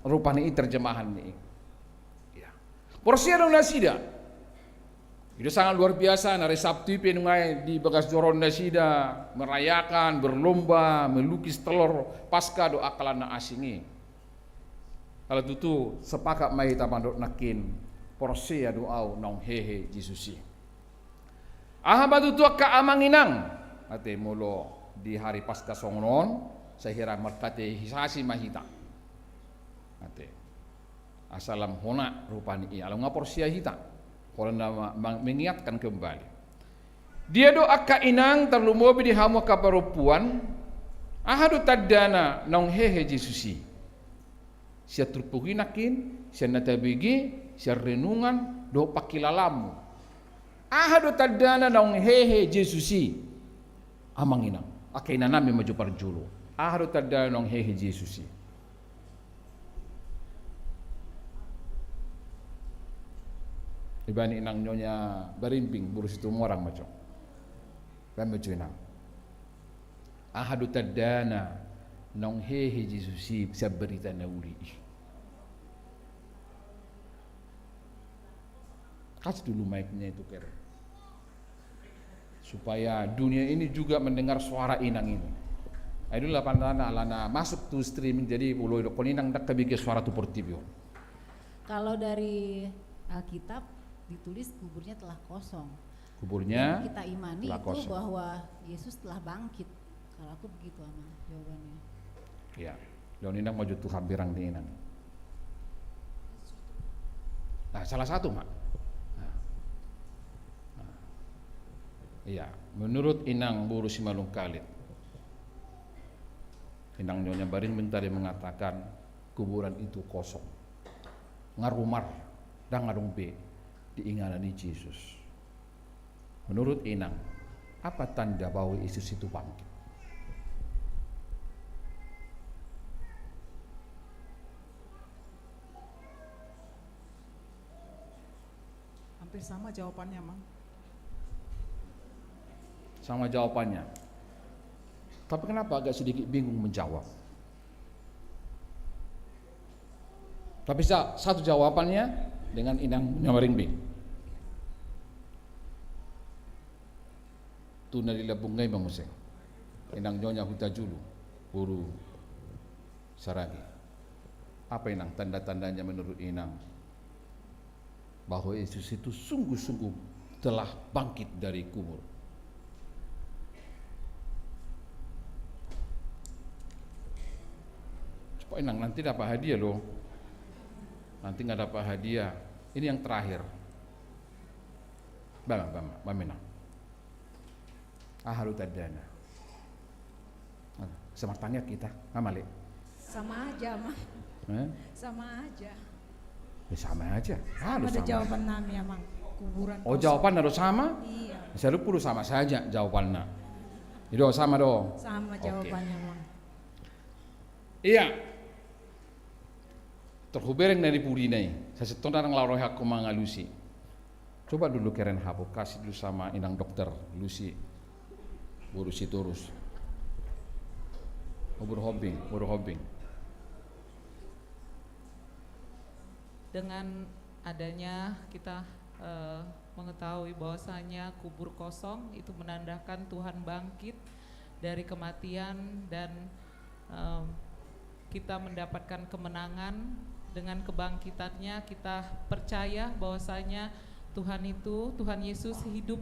rupani i terjemahan ni i. Ya. Porsea do nasida. I do sangat luar biasa, na hari Sabtu i pe nunga i di bagas joro nasida merayakan, berlomba, melukis telur Paska do angka na asing i. Ala tutu sepakat ma hita mandok nangkin, porsea do au naung hehe Jesus i. Aha ma tutu angka amang inang? Ate, molo di hari Paska songon on, sai hira markatehisasi ma hita. Ate. Asa lam hona rupani i, ala nunga porsea hita. Holan na ma-, ma-, mengingatkan kembali. Dia do angka inang, tarlumobi di hamu angka parompuan, aha do tandana naung hehe Jesus i? Sian turpuk i nangkin, sian na tabege, sian renungan, dohot pangkilalaanmu. Aha do tandana naung hehe Jesus i? Amang inang, angka inanami ma jo parjolo. Aha do tandana naung hehe Jesus i? Ibana inang Nyonya Barimbing, boru Situmorang ma jo. Baen ma jo inang. Aha do tandana naung hehe Jesus i sian berita na uli i? Kasih dulu mic-nya itu, Ker. Supaya dunia ini juga mendengar suara inang ini. Ai dulu lapan dana alana masuk tu streaming, jadi molo idokkon inang ndang tabege suara tu portibi on. Kalau dari Alkitab ditulis kuburnya telah kosong. Kuburnya telah kosong. Yang kita imani itu bahwa Yesus telah bangkit. Kalau aku begitu, Amang, jawabannya. Iya. Daon inang maju tu hambirang ni inang. Nah, salah satu, Mak. Nah. Nah. Iya, menurut inang boru Simalungkalit, inang Nyonya Barimbing tadi mengatakan kuburan itu kosong. Nga rumar, ndang adong be di inganan ni Jesus. Menurut inang, apa tanda bahwa Yesus itu bangkit? Hampir sama jawabannya, Mang. Sama jawabannya. Tapi kenapa agak sedikit bingung menjawab? Tapi sa-, satu jawabannya dengan Inang Nyonya Maringbing. Tu na di lambung ngai ma muse. Inang Nyonya Hutajulu, boru Saragi. Apa, Inang, tanda-tandanya menurut Inang bahwa Yesus itu sungguh-sungguh telah bangkit dari kubur? Coba, Inang, nanti dapat hadiah loh. Nanti nggak dapat hadiah. Ini yang terakhir. Bang, bang, bang, Inang. Aha do tandana? Sama tangiang hita, amale. Sama aja, Amang. Eh? Sama aja. Ya, sama aja. Sama ada jawaban nami, Amang. Kuburan kosong. Oh, jawabanna do sama? Iya. Saluhutna do sama saja jawabanna. Itu sama do. Sama jawabannya, Amang. Iya. Tor hubereng na di pudina i. Sasintongna ndang laho rohangku mangalusi. Coba dulu keren hapu, kasih dulu sama Inang Dokter Lucy, boru Sitorus. Oh, boru Hombing, boru Hombing. Dengan adanya kita, eh, mengetahui bahwasanya kubur kosong itu menandakan Tuhan bangkit dari kematian dan, em, kita mendapatkan kemenangan. Dengan kebangkitannya, kita percaya bahwasanya Tuhan itu, Tuhan Yesus hidup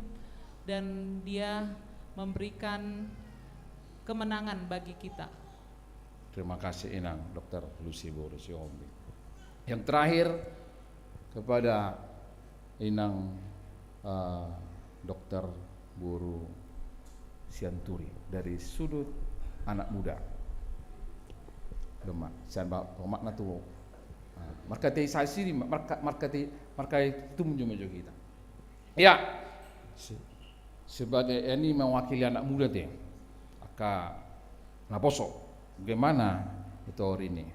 dan Dia memberikan kemenangan bagi kita. Terima kasih, Inang Dokter Lucy, boru Sihombing. Yang terakhir, kepada Inang, eh, Dokter boru Sianturi, dari sudut anak muda. Demak, sian ba-, omakna tu, eh, marhite i sasiri, marka-, marhite, marhite i tumju ma jo hita. Ya, se-, sebagai, eh, ini mewakili anak muda te, angka naposo, bagaimana itu hari ini?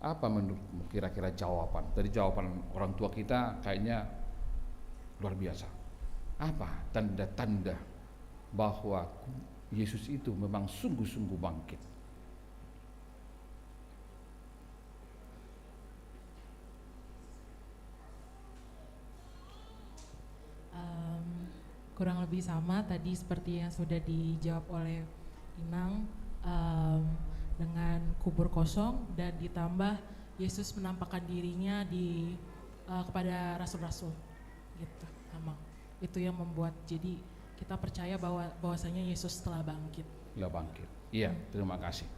Apa menurutmu kira-kira jawaban? Tadi jawaban orang tua kita kayaknya luar biasa. Apa tanda-tanda bahwa Yesus itu memang sungguh-sungguh bangkit? Em, kurang lebih sama tadi seperti yang sudah dijawab oleh Inang, em, dengan kubur kosong dan ditambah Yesus menampakkan dirinya di, eh, kepada rasul-rasul. Gitu, Amang. Itu yang membuat, jadi, kita percaya bahwa, bahwasanya Yesus telah bangkit. Telah bangkit. Iya, hmm, terima kasih.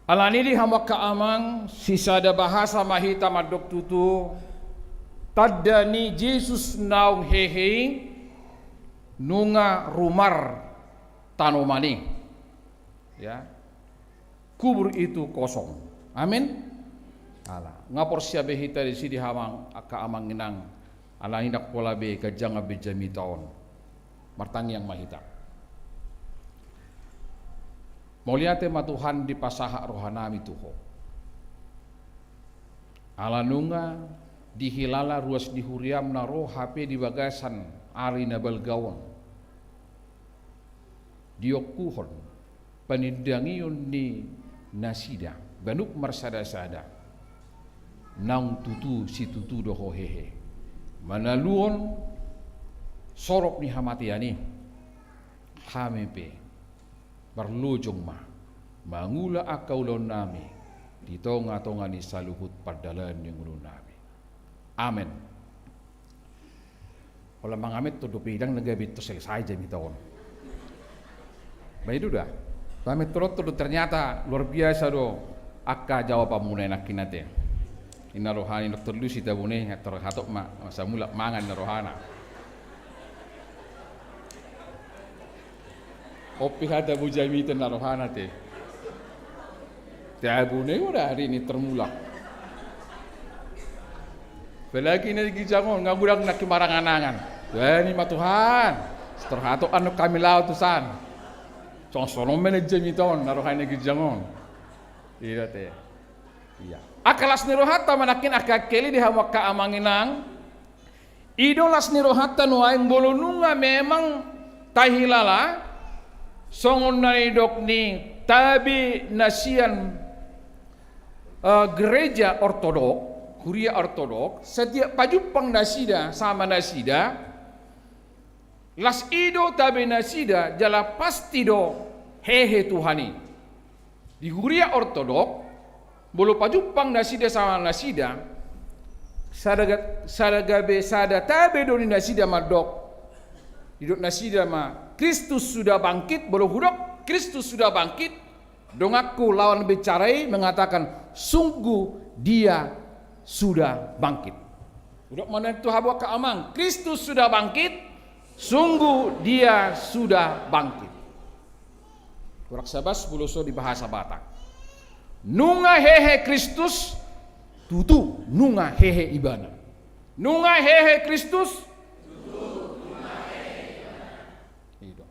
Alani i di hamu angka amang, sisada bahasa ma hita mandok tutu, tanda ni Jesus naung hehe i, nunga rumar tanoman i. Ya. Kubur itu kosong. Amin. Ala, nga porsea be hita disi di hamu angka amang inang, alani ndang pola be ganjang be jamita on. Martangiang ma hita. Mauliate ma Tuhan dipasahat rohanami tu Ho. Ala nunga dihilala ruas ni huriam na ro hape di bagasan ari na balga on. Diongkuhon panindangion ni nasida, ganup marsada-sada, naung tutu situtu do Ho hehe. Manaluhon sorop ni hamatean i, hami pe marlojong ma mangula angka ulaonnami di tonga-tonga ni saluhut pardalanan ni ngolunami. Amen. Olo mangamen tu dope idang na gabe tu selesai jamita on. Baik, itu dah. Pamit tu lot tu, ternyata luar biasa do angka jawabanmuna i nangkin ate. Inna rohani doktor Lusi tabune, tor hatop ma, masa mulak mangan inna rohana. Opi hata bujamita inna rohana te. Tabune udah hari ini termulak. Apalagi na di ginjang on, nga godang nangkin marangan-angan. Dohani ma Tuhan, setor hatop anu hami laho tu san. Songon sonon ma na jamita on, na roha na ginjang on. Ida te. Iya. Angka las ni rohanta ma nangkin angka angka i di hamu angka amang inang. I do las ni rohanta nuaeng molo nunga memang tahilala, songon na nidok ni tabe na sian, eh, gereja ortodok, huria ortodok, setiap pajumpang nasida sama nasida, las i do tabe nasida jala pasti do hehe Tuhan i. Di huria ortodok, molo pajumpang nasida sama nasida, sada ga-, sada gabe sada tabe do ni nasida mandok. Didok nasida ma, Kristus sudah bangkit, molo hudok Kristus sudah bangkit, donganku lawan bicara i mengatakan, sungguh dia sudah bangkit. Hudok ma nuaeng tu hamu angka amang, Kristus sudah bangkit, sungguh dia sudah bangkit. Kurang sabas molo so di bahasa Batak. Nunga hehe Kristus, tutu nunga hehe ibana. Nunga hehe Kristus, i do.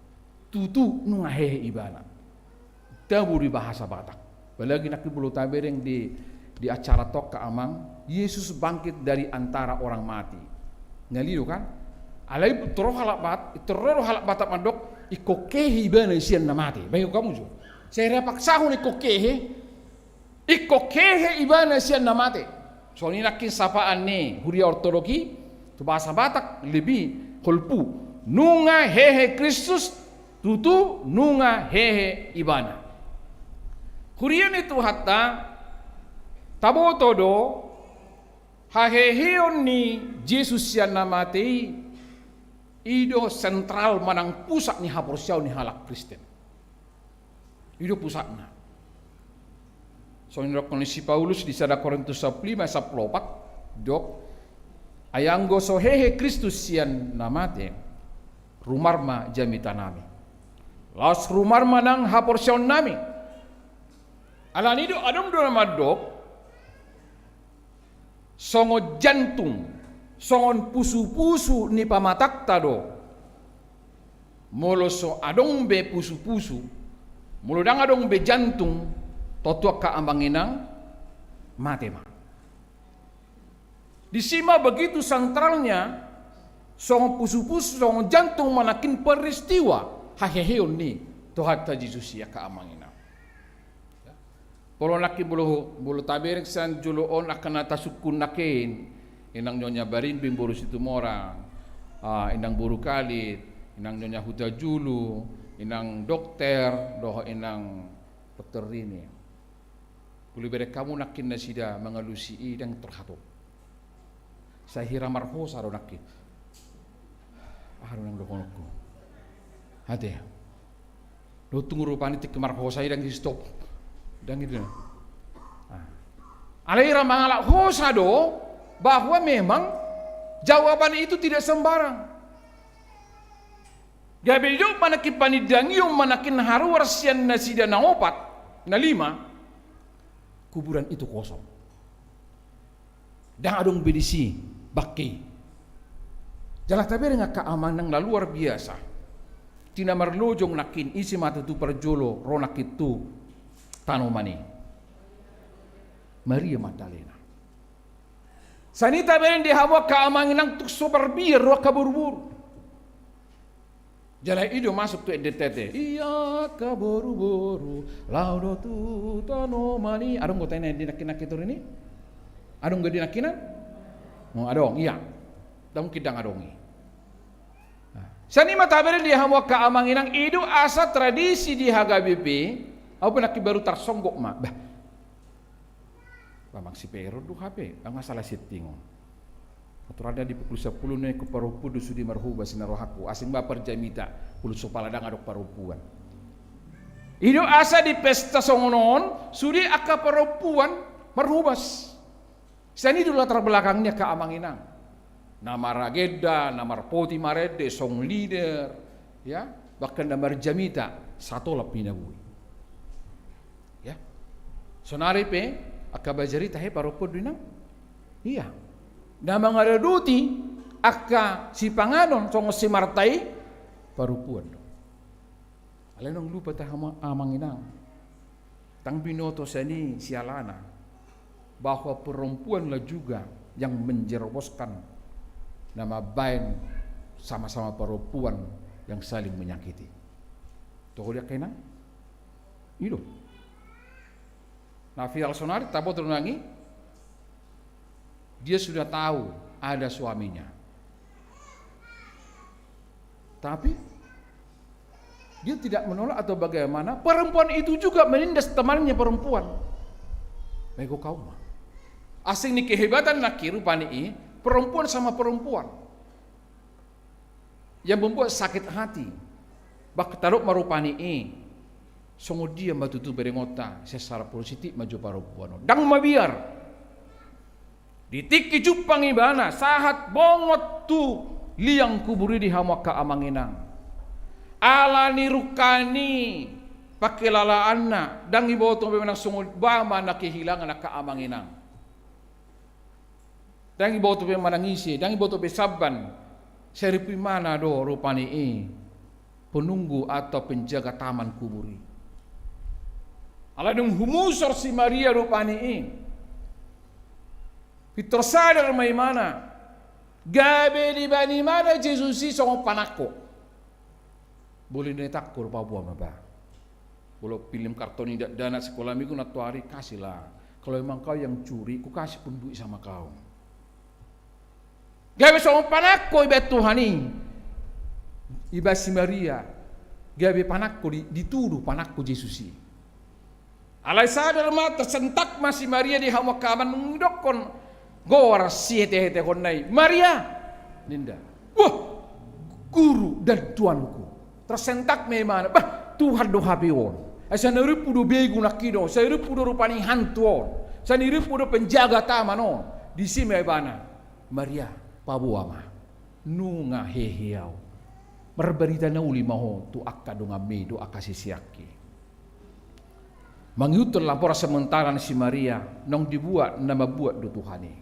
Tutu nunga hehe ibana. Tabo di bahasa Batak. Apalagi nangkin molo tabereng di, di acara tok angka amang, Yesus bangkit dari antara orang mati. Ngali do kan? Alai pintor ro halak Bat-, pintor ro halak Batak mandok, ingkon hehe ibana sian na mate. Baen hamu jo. Sai ra paksahon ingkon hehe. Ingkon hehe ibana sian na mate. Songon i nangkin sapaan ni huria ortodok i, tu bahasa Batak lebih holpu. Nunga hehe Kristus, tutu nunga hehe ibana. Huria ni Tuhanta, taboto do, haheheon ni Jesus sian na mate i, i do sentral manang pusat ni haporseaon ni halak Kristen. I do pusatna. Songon na nidok ni si Paulus di sada Korintus sampulu lima sampulu opat, didok, ai anggo so hehe Kristus sian na mate, rumar ma jamitanami. Laos rumar ma nang haporseaonnami. Alani do adong do na mandok, songon jantung, songon pusupusu ni pamatangta do. Molo so adong be pusupusu, molo ndang adong be jantung, tontu angka amang inang, mate ma. Disi ma begitu sentralnya, songon pusupusu, songon jantung ma nangkin peristiwa haheheon ni Tuhanta Jesus i angka amang inang. Molo nangkin molo, molo tabereng sian jolo on angka na tasungkun nangkin, inang Nyonya Barimbing boru Situmorang, ah, inang boru Kalit, inang Nyonya Hutajulu, inang dokter, dohot inang dokter Rini. Molo bereng hamu nangkin nasida mangalusi i ndang tarhatop. Sai hira marhosa do nangkin. Aha do nang dohononku? Ate. Dohot tung rupani tingki marhosa i ndang di stop. Ndang i do. Ah. Alai hira mangalap hosa do bahwa memang jawaban itu tidak sembarang. Gabe didok ma nangkin panindangion ma nangkin haruar sian nasida na opat, na lima, kuburan itu kosong. Ndang adong be disi bangke i. Jala tabereng angka amang inang na luar biasa. Tina marlojong nangkin ise ma tutu parjolo ro nangkin tu tanoman i. Maria Magdalena. Sian i tabereng di hamu angka amang inang tung so marbiar do angka boruboru. Jala i do masuk tu ende tete. Ia angka boruboru, laho do tu tanoman i. Adong do taina di nangkin-nangkin toru i? Adong do di nangkinan? Oh, adong, ia. Ndang mungkin ndang adong i. Nah, sian i ma tabereng di hamu angka amang inang, i do asa tradisi di H K B P, au pe nangkin baru tarsonggot ma. Bah. Amang si Peron do hape, ndang salah setting on. Aturanna di pukul sampulu na ingkon parompuan do sude marhobas, na rohangku. Asing ma parjamita, pukul sampulu ndang adong parompuan. I do asa di pesta songon on, sude angka parompuan marhobas. Sian i do latar belakang ni angka amang inang. Na maragenda, na marpoti marende, song leader, ya, bahkan na marjamita, satolap ni na boi. Ya. Sonari pe, angka bajar i tahe parompuan do inang. Ia. Na mangaradoti angka sipanganon songon si Marta i, parompuan do. Alai unang lupa tahe amang inang. Ndang binoto sian i sialana bahwa perempuanlah juga yang menjerumuskan na mambaen sama-sama perempuan yang saling menyakiti. Toho dia kena? I do. Na viral sonari, taboto do nang i. Dia sudah tahu ada suaminya. Tapi dia tidak menolak atau bagaimana, perempuan itu juga menindas temannya perempuan. Bego kau ma. Asing ni kehebatan na kehidupan i, perempuan sama perempuan. Yang membuat sakit hati. Bah, tadok ma rupani i. Songon dia ma tutu berengonta, secara positif ma jo parompuan on. Ndang mabiar. Di tingki jumpang ibana, sahat bongot tu liang kubur i di hamu angka amang inang. Ala ni rungka ni pangkilalaanna, ndang diboto be manang songon bah ma na kehilangan angka amang inang. Ndang diboto be manang ise, ndang diboto be samban. Saribu imana do rupani i penunggu atau penjaga taman kubur i. Alai dung humusor si Maria rupani i, pintor sadar ma imana, gabe dibaen imana Jesus i songon panangko. Boleh na ditangko do, paboa ma bah. Molo film kartun i dakdanak sekolah minggu nantoari, kasihlah. Kalau emang kau yang curi, kukasih pun duit sama kau. Gabe songon panangko ibaen Tuhan i. Ibaen si Maria. Gabe panangko di, dituduh panangko Jesus i. Alai sadar ma, tersentak ma si Maria di hamu angka amang, dung didokkon goar sihetehetehonna i. Maria! Ninna. Wah! Guru dan Tuanku. Tersentak ma imana. Bah, Tuhan do hape on. Asa na rimpu do begu nangkin on. Asa na rimpu do rupani hantu on. Asa na rimpu do penjaga taman on. Disi ma ibana. Maria, paboa ma. Nunga hehe au. Marbarita na uli ma ho tu angka donganmi dohot angka siseanki. Mangihuthon laporan sementara ni si Maria, naung dibuat na mambuat do Tuhan i.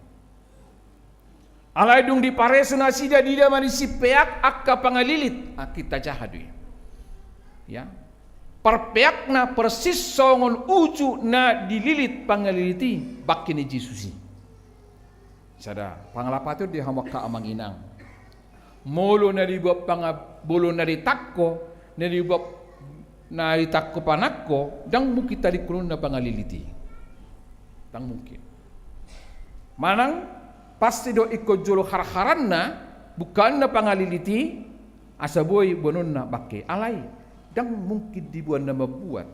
Alai dung dipareso nasida, diida ma ni si peak angka pangalilit, ah, kita jaha do i. Ya. Parpeakna persis songon uju na dililit pangalilit i bangke ni Jesus i. Sada pangalapaton di hamu angka amang inang. Molo na dibuat panga-, molo na ditangko, na dibuat, na ditangko panangko, ndang mungkin tadingkononna pangalilit i. Ndang mungkin. Manang pasti do ingkon jolo harharanna, bungkaanna pangalilit i, asa boi boanonna bangke. Alai, ndang mungkin dibuat na mambuat.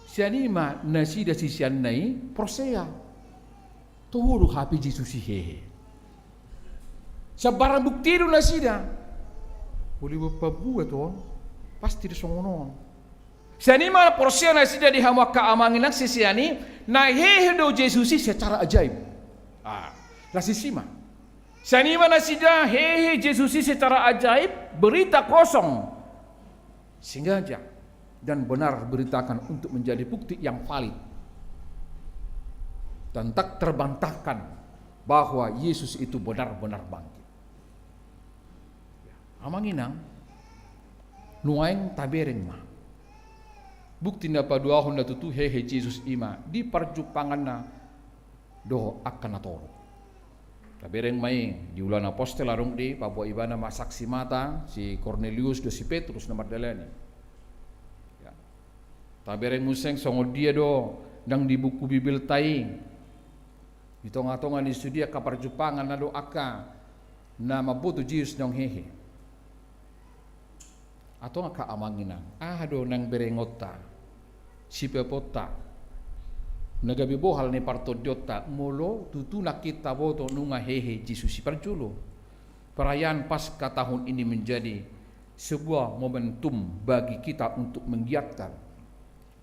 Sian i ma nasida siseanna i porsea. Toho do hape Jesus i hehe. Sian barang bukti do nasida. Molo dibuat pambuat on, pasti do songon on. Sian i ma porsea nasida di hamu angka amang inang sisean i, na hehe do Jesus i secara ajaib. Ah, las disi ma. Sian i ma nasida hehe Jesus i secara ajaib, berita kosong. Sengaja dan benar beritakan untuk menjadi bukti yang valid. Dan tak terbantahkan bahwa Yesus itu benar-benar bangkit. Amang inang, nuaeng tabereng ma. Bukti na paduahon na tutu hehe Jesus i ma di parjumpanganna dohot angka na torop. Tabereng ma i di Ulaon Apostel, adong do i, paboa ibana ma saksi mata, si Kornelius dohot si Petrus na mardalani. Ya. Tabereng muse songon dia do nang di buku Bibelta i. Di tonga-tonga ni sude angka parjumpangan na adong angka na mamboto Jesus naung hehe. Antong angka amang inang, aha do nang berengonta, sipeoponta, na gabe bohal ni partondionta, molo tutu nangkin taboto nunga hehe Jesus i? Parjolo, perayaan Paskah tahun ini menjadi sebuah momentum bagi kita untuk menggiatkan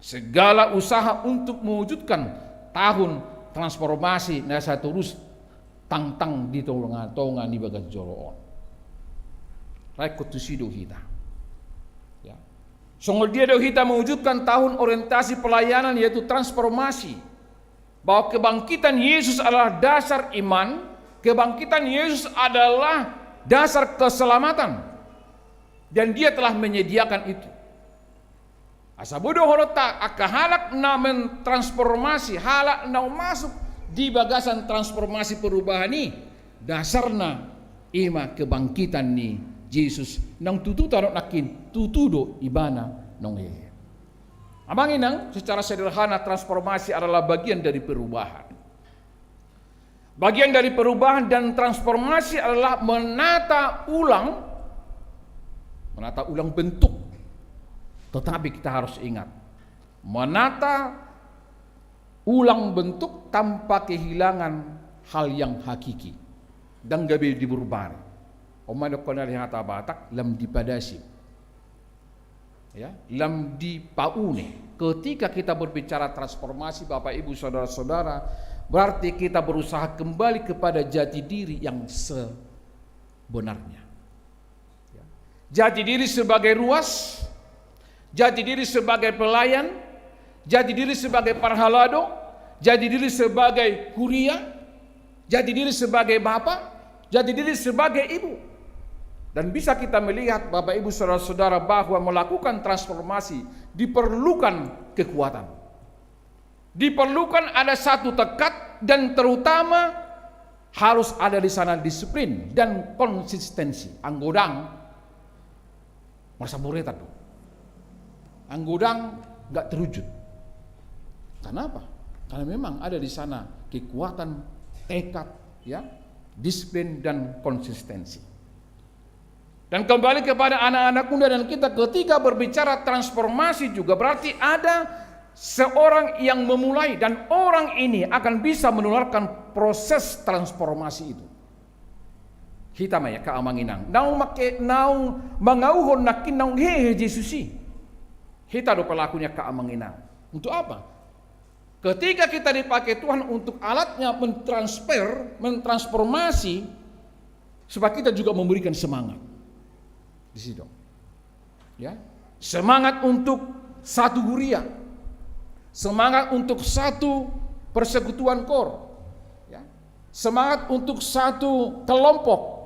segala usaha untuk mewujudkan tahun transformasi na satorus tangtang di tonga-tonga ni bagas joro on. Rap ingkon tusi do hita. Ya. Songon dia do hita mewujudkan tahun orientasi pelayanan, yaitu transformasi. Bahwa kebangkitan Yesus adalah dasar iman, kebangkitan Yesus adalah dasar keselamatan. Dan Dia telah menyediakan itu. Asa boi dohononta angka halak na mentransformasi, halak na masuk di bagasan transformasi perubahan i, dasarna i ma kebangkitan ni Jesus, naung tutu tano nangkin, tutu do ibana naung hehe. Amang inang, secara sederhana transformasi adalah bagian dari perubahan. Bagian dari perubahan dan transformasi adalah menata ulang, menata ulang bentuk. Tetapi kita harus ingat, menata ulang bentuk tanpa kehilangan hal yang hakiki. Ndang gabe diburbari. On ma dohonon ni hata Batak, lam dipadasi. Ya, lam dipaune. Ketika kita berbicara transformasi, Bapak, Ibu, saudara-saudara, berarti kita berusaha kembali kepada jati diri yang sebenarnya. Ya. Jati diri sebagai ruas, jati diri sebagai pelayan, jati diri sebagai parhalado, jati diri sebagai huria, jati diri sebagai bapa, jati diri sebagai ibu. Dan bisa kita melihat, Bapak, Ibu, saudara-saudara, bahwa melakukan transformasi diperlukan kekuatan. Diperlukan ada satu tekad dan terutama harus ada di sana disiplin dan konsistensi. Anggo ndang, merasa boretan do. Anggo ndang, nggak terwujud. Karena apa? Karena memang ada di sana kekuatan, tekad, ya, disiplin dan konsistensi. Dan kembali kepada anak-anak muda dan kita, ketika berbicara transformasi juga berarti ada seorang yang memulai dan orang ini akan bisa menularkan proses transformasi itu. Hita ma i angka amang inang, naung make, naung mangauhon nangkin naung hehe Jesus i. Hita do pelaku ni angka amang inang. Untuk apa? Ketika kita dipakai Tuhan untuk alatnya mentransfer, mentransformasi, supaya kita juga memberikan semangat. Di situ. Ya. Semangat untuk satu huria. Semangat untuk satu persekutuan koor. Ya. Semangat untuk satu kelompok.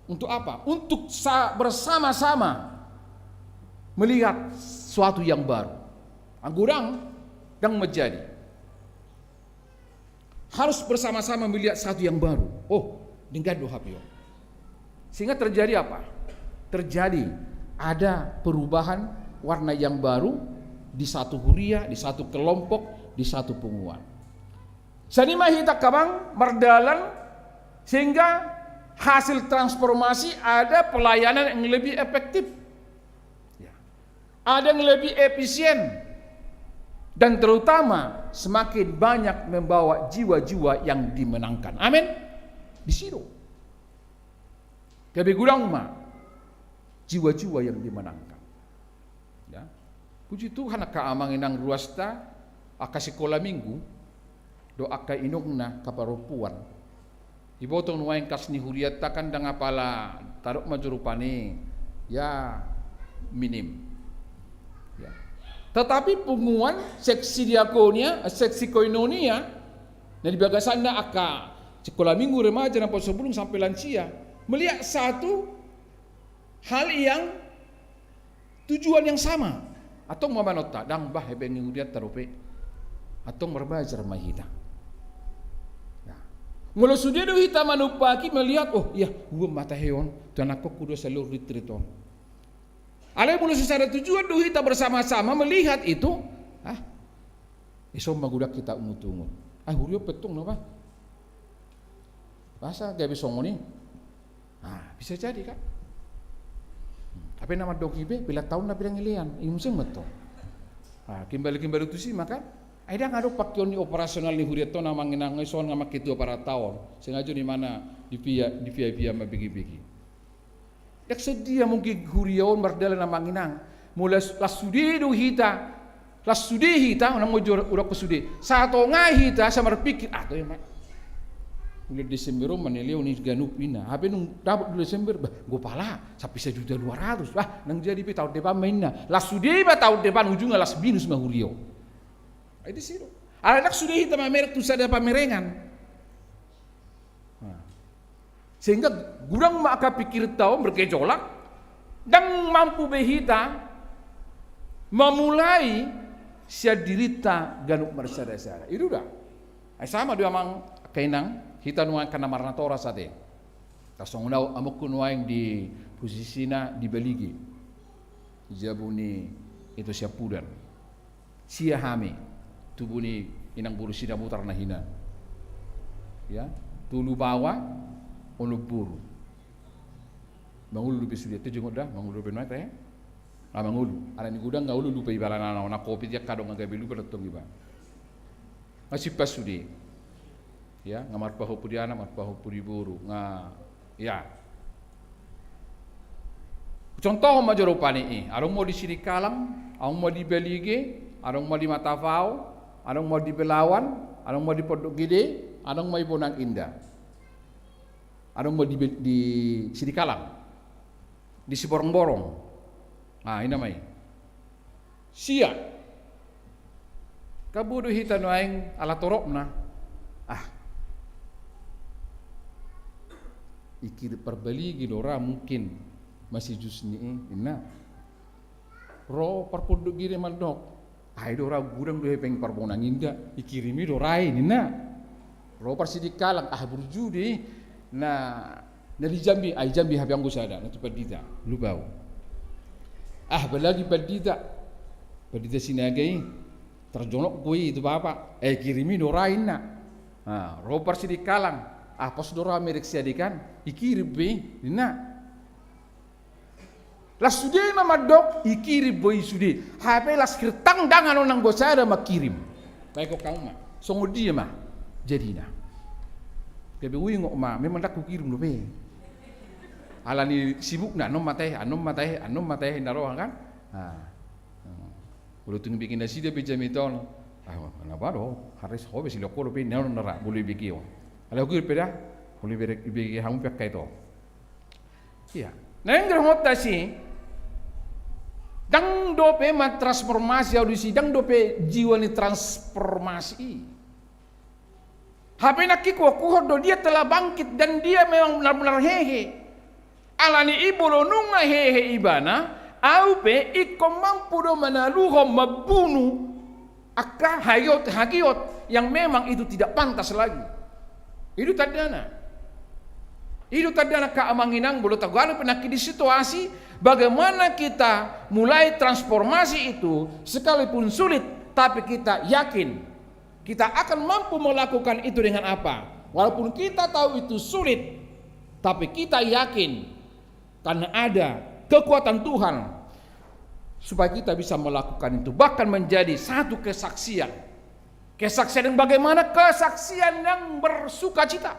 Untuk apa? Untuk sa-, bersama-sama melihat sesuatu yang baru. Anggo ndang, ndang menjadi. Harus bersama-sama melihat satu yang baru. Oh, denggan do hape on. Sehingga terjadi apa? Terjadi ada perubahan warna yang baru di satu huria, di satu kelompok, di satu punguan. Jadi ma hita angka amang mardalan sehingga hasil transformasi ada pelayanan yang lebih efektif. Ya. Ada yang lebih efisien dan terutama semakin banyak membawa jiwa-jiwa yang dimenangkan. Amin. Di situ. Gabe godang ma jiwa-jiwa yang dimenangkan. Ya. Puji Tuhan, angka amang inang ruasta, angka sikola minggu, dohot angka inongna angka parompuan. Iboto nuaeng kas ni hurianta kan ndang apala tadok ma juru pani, ya, minim. Ya. Tetapi punguan seksi diakonia, seksi koinonia, na di bagasanna angka sikola minggu, remaja, naposobulung sampe lansia, melihat satu hal yang tujuan yang sama. Antong ma manonta, ndang bah, hepeng ni hurianta dope. Antong marbajar ma hita. Nah, molo sude do hita manumpaki melihat, oh iya, uang ma tahe on, tu anakkonku do selalu retreat on. Alai molo secara tujuan do hita bersama-sama melihat itu, ah, ison ma godang hita ungut-ungut. Ah, huria on pe antong na bah. Boasa gabe songon i? Ah, bisa jadi kan. Tapi na mandok i pe, pila taon na pinangilean, i muse ma antong. Ah, kimbali-kimbali tusi ma kan. Ai ndang adong pangkeon ni operasional ni hurianta on amang inang, ison nga mangketua parataon. Sengaja di mana di pia, di pia-pia ma bege-bege. Ndang songon dia mungkin huria on mardalan amang inang. Molo las-, las sude do hita, las sude hita, unang mo jor-, udah ko sude. Satonga hita, sa marpikir, ah, to ya, Mak. Bulan Desember on, maneleo ni ganup ina. Hape nung dapot bulan Desember, bah, go pala, sampe sajuta dua ratus. Bah, ndang jadi pe taon depan ma inna. Las sude ma taon depan, ujungna las minus ma huria on. Ai di situ. Alai ndang sude hita mamereng tu sada pamerengan. Nah. Sehingga godang ma angka pikiranta on bergejolak, ndang mampu be hita mamulai sian dirinta ganup marsada-sada. I do da. Ai sama do amang angka inang, hita nuaeng angka na marnatoras ate. Tarsongon au amongku nuaeng di posisina di Balige, jabu ni Ito Siampudan. Sia hami, tubu ni inang boru Sinabutar na hinan. Ya, tolu baoa, onom boru. Mangolu dope sude, tu jongot da, mangolu dope nuaeng, eh? Ah, mangolu. Ala ni godang nga olo lupa ibana na, na kopi dia kadang nga gabe lupa dottong iba. Nga simpan sude. Ya, nga marpahompu di anak, marpahompu di boru, nga, ya. Contoh ma jo rupani i, adong ma di Sidikalang, adong ma di Balige, adong ma di Matavao, adong ma di Belawan, adong ma di Pondok Gede, adong ma di Bonang Indah. Adong ma di, di Sidikalang, di Siborongborong. Ah, ina ma i. Sia. Kabodo hita nuaeng ala toropna. Ah. Ikirim parbalige do ra mungkin masijus ni i, inna. Ro parpondok gede mandok. Ai do ra godang do hepeng parbonang inda, ikirimi do ra i ninna. Ro parsidikalang, ah burju do i. Na, na di Jambi, ai Jambi hape anggo sada, na tu pandita, lupa au. Ah, apalagi pandita. Pandita Sinaga i, tarjonok do i tu bapa, eh kirimi do ra inna. Ah, ro parsidikalang, ah pos do ra merek siadekan, ikirim be i, ninna. Las sude ma mandok, ikirim be i sude. Hape las hirtang dangan on anggo sada mangkirim. Baik kok kamu ma. Songon dia ma. Jadina. Gabe uingot ma, memang ndang hukirim dope. Ala ni sibukna, annon ma tahe, annon ma tahe, annon ma tahe, na roha kan. Nah. Molo tung ibege nasida be jamita on. Ah, na ba do, harus ho be siloko dope, na on na ra, molo ibege on. Ala hukirim pe da, molo ibege hamu pe angka i to. Ia. Naeng dohononta si, ndang dope mantransformasi au disi, ndang dope jiwa ni transformasi i. Hape nangkin huokuhon do dia telah bangkit dan dia memang benar-benar hehe. Ala ni i molo nunga hehe ibana, au pe ingkon mampu do manaluhon, mambunu angka hagiot, hagiot yang memang itu tidak pantas lagi. I do tandana. I do tandana angka amang inang, molo tagoari pe nangkin di situasi, bagaimana kita mulai transformasi itu, sekalipun sulit, tapi kita yakin kita akan mampu melakukan itu dengan apa. Walaupun kita tahu itu sulit, tapi kita yakin karena ada kekuatan Tuhan, supaya kita bisa melakukan itu, bahkan menjadi satu kesaksian. Kesaksian yang bagaimana? Kesaksian yang bersukacita.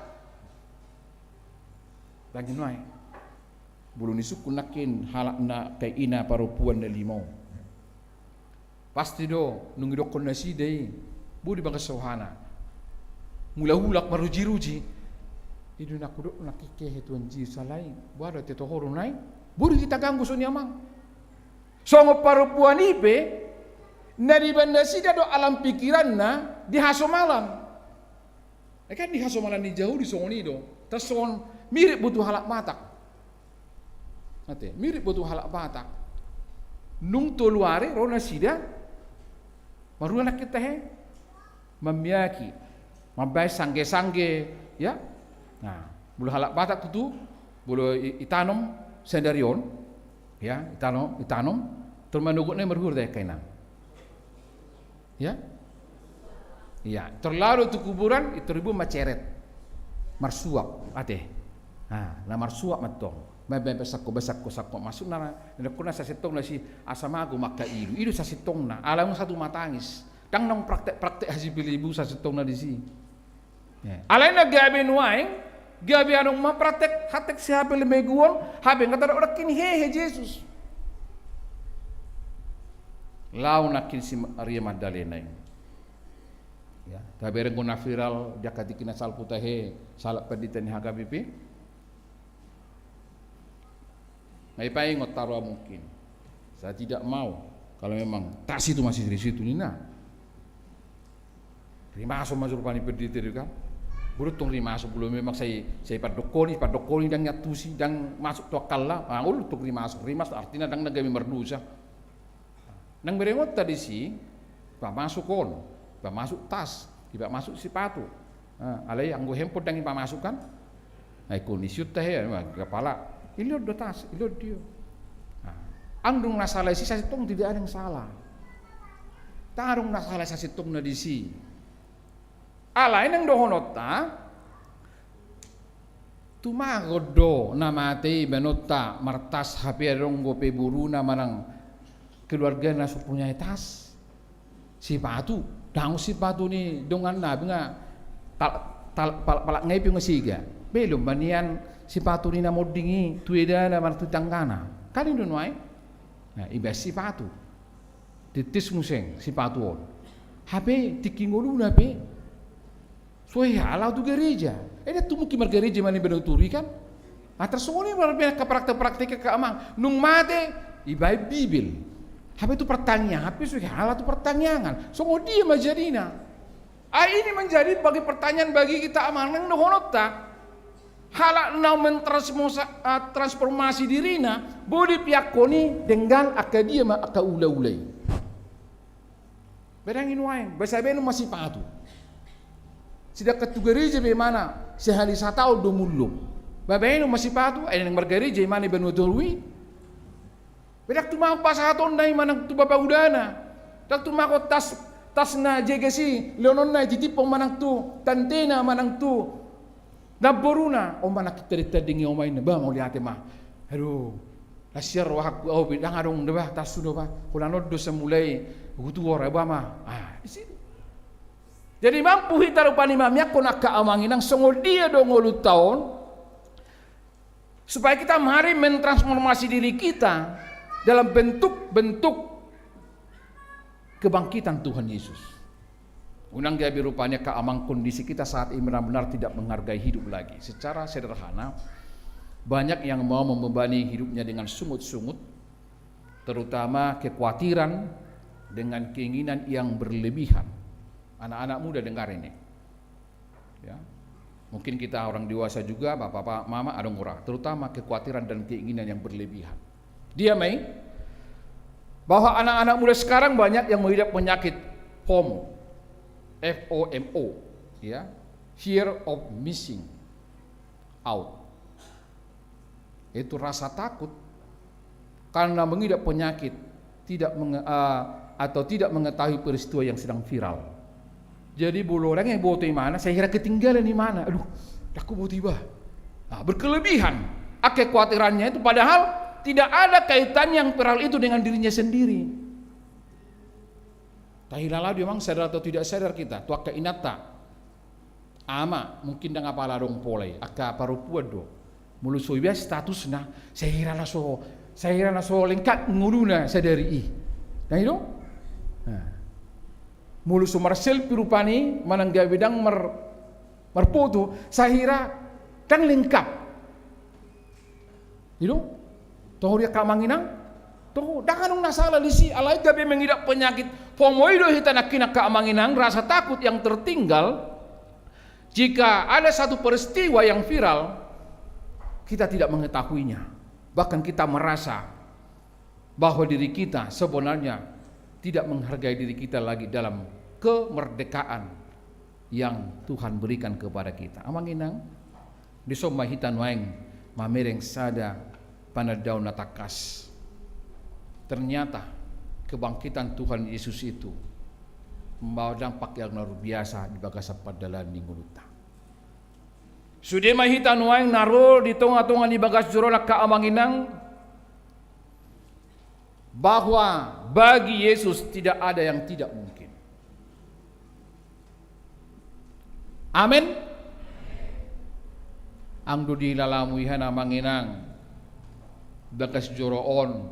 Lagi nuai. Molo disungkun nangkin halak na, angka ina parompuan na lima on. Pasti do, nunga didokkon nasida i, boi do bagas rohana. Mulak-ulak maruji-ruji. I do na hudok nangkin kehe Tuhan Jesus alai. Boha do ate toho do nai. Boi do hita ganggu songon i amang. Songon parompuan i pe, na dibaen nasida do alam pikiranna di hasomalan. Ai kan di hasomalan ni Jahudi songon i do. Tarsongon mirip boto halak Batak. Ate, mirip boto halak Batak. Nung tolu ari ro nasida marrua nangkin tahe. Mambiaki. Mambaen sangge-sangge, ya. Nah, molo halak Batak tutu, molo i-, itanom sadari on, ya, itanom, itanom, tor manogot nai marrua do angka ina. Ya? Iya, tor laho do tu kuburan, i tor ibuan ma ceret. Marsuak, ate. Nah, na marsuak ma tong. Baen, baen, baen sangko, baen sangko, sangko. Maksudna, na, na, na sasintongna si asa mago ma angka ilu. I do sasintongna, ala nunga satu matangis. Ndang nang praktek-praktek hasipilibu sasintongna disi. Ya. Alai na gabe nuaeng, gabe adong ma praktek, praktek sihapelemegu on, hape nga tadok nangkin hehe Jesus. Laho nangkin si Maria Magdalena i. Ya, tabereng do na viral, di angka tingki na salpu tahe, sahalak pandita ni H K B P. Nga ipaingot taruh mungkin. Saya tidak mau kalau memang tas itu masih di situ, ninna. Rimaso ma rupani pendeta i kan. Boi do tong rimaso, molo memang sai, sai pandokkon i, pandokkon i ndang iantusi, ndang masuk tu akkalna. Ah, olo tong rimaso, rimaso artina ndang na gabe mardosa. Nang berengonta disi, pamasuk on, pamasuk tas, ipamasuk sipatu. Ah, alai anggo handphone ndang ipamasuk kan? Ai kondisi uta he, ma, kepala. Ilot do tas, ilot dio. Nah, ang dung na sala disi sasintong tidak ada yang salah. Ndang adong na sala sasintongna disi. Alai nang dohononta, tumagon do na mate i baenonta martas hape adong dope boruna manang keluargana so punya tas. Sipatu, ndang sipatu ni dongan na, nga tal-, tal-, pal-, palak ngai pe nga siga. Belum ba nian sipatu ni na monding i tu edana manang tu tanggana. Kan i do nuaeng. Nah, ibaen sipatu. Titis muse sipatu on. Hape tingki ngoluna pe so hea laho tu gareja. Ai ndang tumungkin margareja i manang i baen tu toru i kan. Atar songon i ma be angka praktek-praktek angka amang. Nung mate, ibaen Bibel. Hape tu partangiangan, hape so hea laho tu partangiangan. Songon dia ma jadina. Ai ini menjadi bagi pertanyaan bagi kita amang nang dohononta. Halak na mentransmosa-, ah, transformasi dirina, boi dipeakhon i denggan angka dia ma angka ula-ula i. Ba ndang i nuaeng, ba sai baenon ma sipatu. Sedangkan tu gareja be imana sahali sataon do mulak. Ba baenon ma sipatu, ai naeng margareja imana i banua toru i. Ba ndang tumagon pasahatonna i manang tu bapaudana. Ndang tumagon tas, tas na jeges i, lehononna i titiphon manang tu tantena manang tu namboruna. On ma nangkin tading-tading i, on ma inna, ba mauliate ma. Aduh. Las sian rohangku, au pe ndang adong do ba, tasu do ba, holan on do sai mulai hutuhor au ba ma. Ah, disi. Jadi mampu hita rupani mamiakhon angka amang inang songon dia do ngolunta on, supaya kita mari mentransformasi diri kita dalam bentuk-bentuk kebangkitan Tuhan Yesus. Unang gabe rupani angka amang kondisi kita saat ini benar-benar tidak menghargai hidup lagi. Secara sederhana, banyak yang mau membebani hidupnya dengan sungut-sungut, terutama kekhawatiran dengan keinginan yang berlebihan. Anak-anak muda dengar ini. Ya. Mungkin kita orang dewasa juga, bapak-bapak, mama, adong ora. Terutama kekhawatiran dan keinginan yang berlebihan. Dia ma i, bahwa anak-anak muda sekarang banyak yang mengidap penyakit FOMO. F O M O, ya. Fear of missing out. Itu rasa takut karena mengidap penyakit tidak menge-, eh, atau tidak mengetahui peristiwa yang sedang viral. Jadi molo ndang huboto imana, sai hira ketinggalan imana. Aduh, ndang huboto iba. Nah, berkelebihan. Ah, kekhawatirannya itu padahal tidak ada kaitan yang viral itu dengan dirinya sendiri. Tahilala do i amang, sadar atau tidak sadar kita, tu angka inanta. Ama, mungkin ndang apala adong pola i, angka parompuan do. Molo so ibaen statusna, sai hira na so, sai hira na so lengkap ngoluna sadari i. Nah, i do? Nah. Molo so marselfie rupani, manang gabe ndang mar-, marfoto, sai hira ndang lengkap. I do? Toho di angka amang inang? Toho, ndang adong na sala disi, alai gabe mengidap penyakit FOMO i do hita nangkin angka amang inang, rasa takut yang tertinggal. Jika ada satu peristiwa yang viral, kita tidak mengetahuinya. Bahkan kita merasa bahwa diri kita sebenarnya tidak menghargai diri kita lagi dalam kemerdekaan yang Tuhan berikan kepada kita. Amang inang, dison ma hita nuaeng mamereng sada panandaon na tangkas. Ternyata kebangkitan Tuhan Yesus itu membawa dampak yang luar biasa di bagasan pardalanan ni ngolunta. Sude ma hita nuaeng na ro di tonga-tonga ni bagas joro on angka amang inang, bahwa bagi Yesus tidak ada yang tidak mungkin. Amen. Ang do dihilalamu iha na amang inang, bagas joro on,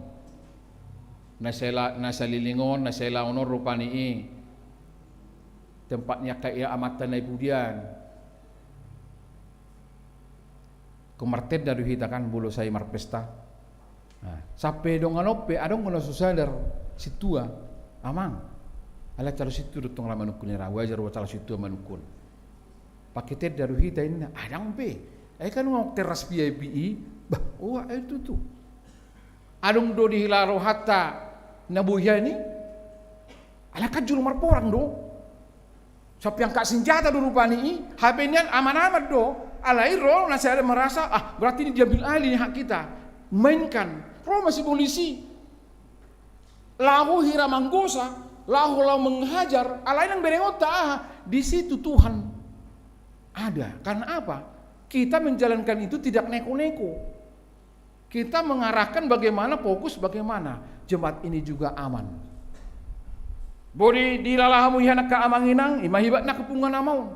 na sela-, na saliling on, na selaon on rupani i tempat ni angka ia amanta na i pudian. Ingkon martenda do hita kan, molo sai marpesta. Nah, sampe dongan on pe, adong do na so sadar sintua, amang. Ala calo sintua do tong ra manungkun i ra, wajar do calo sintua manungkun. Pake tenda do hita inna, adong pe. Ai kan nunga teras V I P i, bah, oa, ai tutu. Adong do dihilala rohanta na boi hian i, alai kan jolo marporang do. Sampe angkat senjata do rupani i, hape nian aman-aman do. Alai ro na sada merasa, ah, berarti ini diambil alih nih hak kita. Mainkan. Ro ma si polisi. Laho hira manggosa, laho, laho menghajar, alai nang berengonta aha? Di situ Tuhan ada. Karena apa? Kita menjalankan itu tidak neko-neko. Kita mengarahkan bagaimana, fokus bagaimana jemaat ini juga aman. Boi dilala hamu, angka amang inang, ima hebatna kepunguan ama on.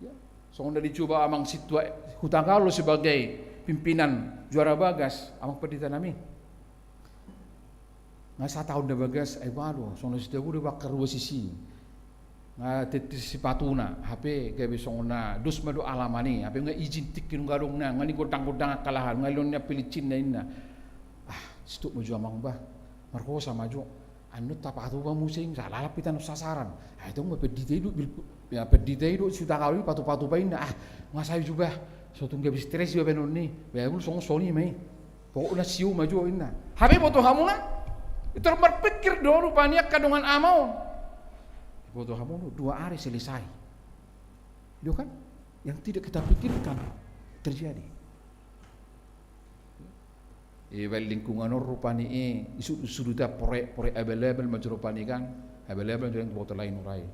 Ya, songon na dicoba amang sintua Hutagalung sebagai pimpinan Juara Bagas, amang pendeta nami. Nga sataon da Bagas, ai balu, songon na sitabu da bakar dua sisi. Nga tetis sipatuna, hape gabe songon na dos ma do alaman i, hape nga izin tingki nunga adong na, nga ni gondang-gondang angka lahan, nga ilon ni ampilicinna inna. Ah, situ ma jo amang bah, marhosa ma jo. Annon tapatupa muse i, salah lapita na sasaran. Ai tong ma pendita i do, bil-, ya, pendita i do, si Hutagalung i patupa-tupa inna. Ah, nga sai jo bah, so tung gabe stres jo bah annon i. Bah, mulu songon, songon i ma i. Pokokna sio ma jo inna. Hape boto hamuna? Itu marpikir do rupani angka dongan ama on. Boto hamuna, dua ari selesai. Itu kan? Yang tidak kita pikirkan terjadi. Iba lingkungan on rupani i, isudut-sudut a proyek, proyek abal-abal ma jo rupani kan, abal-abal jo yang boto lain urai.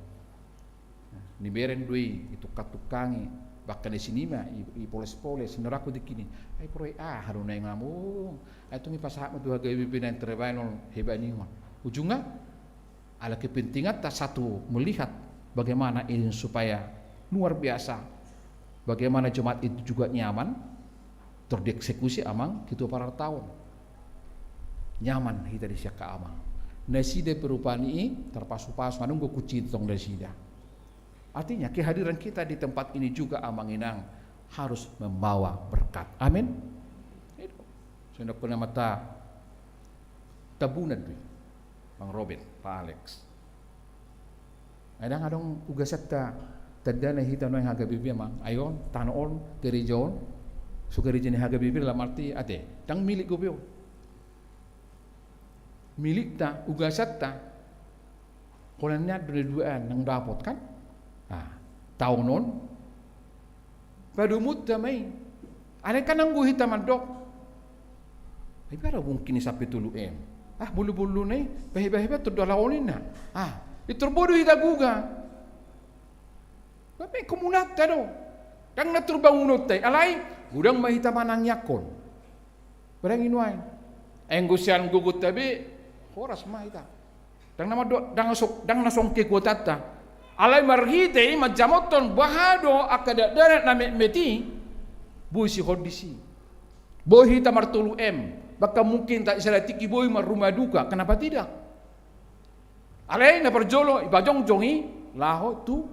Ni bereng do i, itungkang-tungkangi, bahkan di sini ma, i, i poles-poles, sinaraku di kini, ai proyek aha do na i ngamung, ai tung i pasahat ma tu H K B P na intervenol heba ni ngon. Ujungna, ala kepentinganta satu melihat bagaimana ini supaya luar biasa, bagaimana jemaat itu juga nyaman, tor dieksekusi amang ketua pararta on. Nyaman hita disi angka amang. Nasida pe rupani i tarpasu-pasu, manunggu kunci tong nasida. Artinya kehadiran kita di tempat ini juga amang inang harus membawa berkat. Amin. Itu. Songon na hata Tambunan do i, Bang Robert, Pak Alex. Ai ndang adong ugasanta tandana hita nuaeng H K B P, amang. Ai on, tano on, gereja on, so gereja ni H K B P dalam arti ate, ndang milik gope on. Milikta, ugasanta, holan nian do na dua an naung dapot kan? Ah, taon on, padomunta ma i. Alai kan anggo hita mandok, ai bara mungkin i sampe tolu M. Ah, bulu-bulu na i, paheba-heba tu dalaon inna. Ah, i tor boi do hita guga. Tapi komunalta do. Ndang na tor bangunonta i, alai godang ma hita manangiangkon. Barang i nuaeng. Anggo sian gogonta be, horas ma hita. Ndang na mandok, ndang na so-, ndang na songon kekuatanta. Alai marhite i manjamothon boha do angka dakdanak na metmet i, boi sihondis i. Boi hita martolu M, bahkan mungkin ta-, sada tingki boi marrumah duka. Kenapa tidak? Alai na parjolo, ipajongjong i laho tu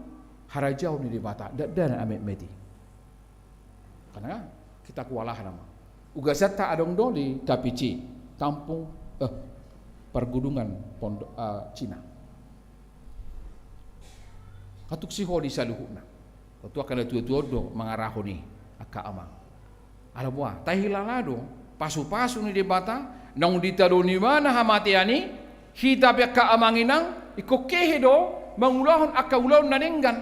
harajaon ni Debata, dakdanak na metmet i. Karena kita kewalahan, amang. Ugasanta adong do di K P C, Kampung, eh, Pergunungan Pondok, eh, Cina. Katuk sihol i saluhutna. Tontu angka na tua-tua on do mangarahon i, angka amang. Ala boha, tahilala do, pasu-pasu ni Debata, naung ditadoni ibana hamatean i, hita pe angka amang inang, ingkon hehe do, mangulahon angka ulaon na denggan.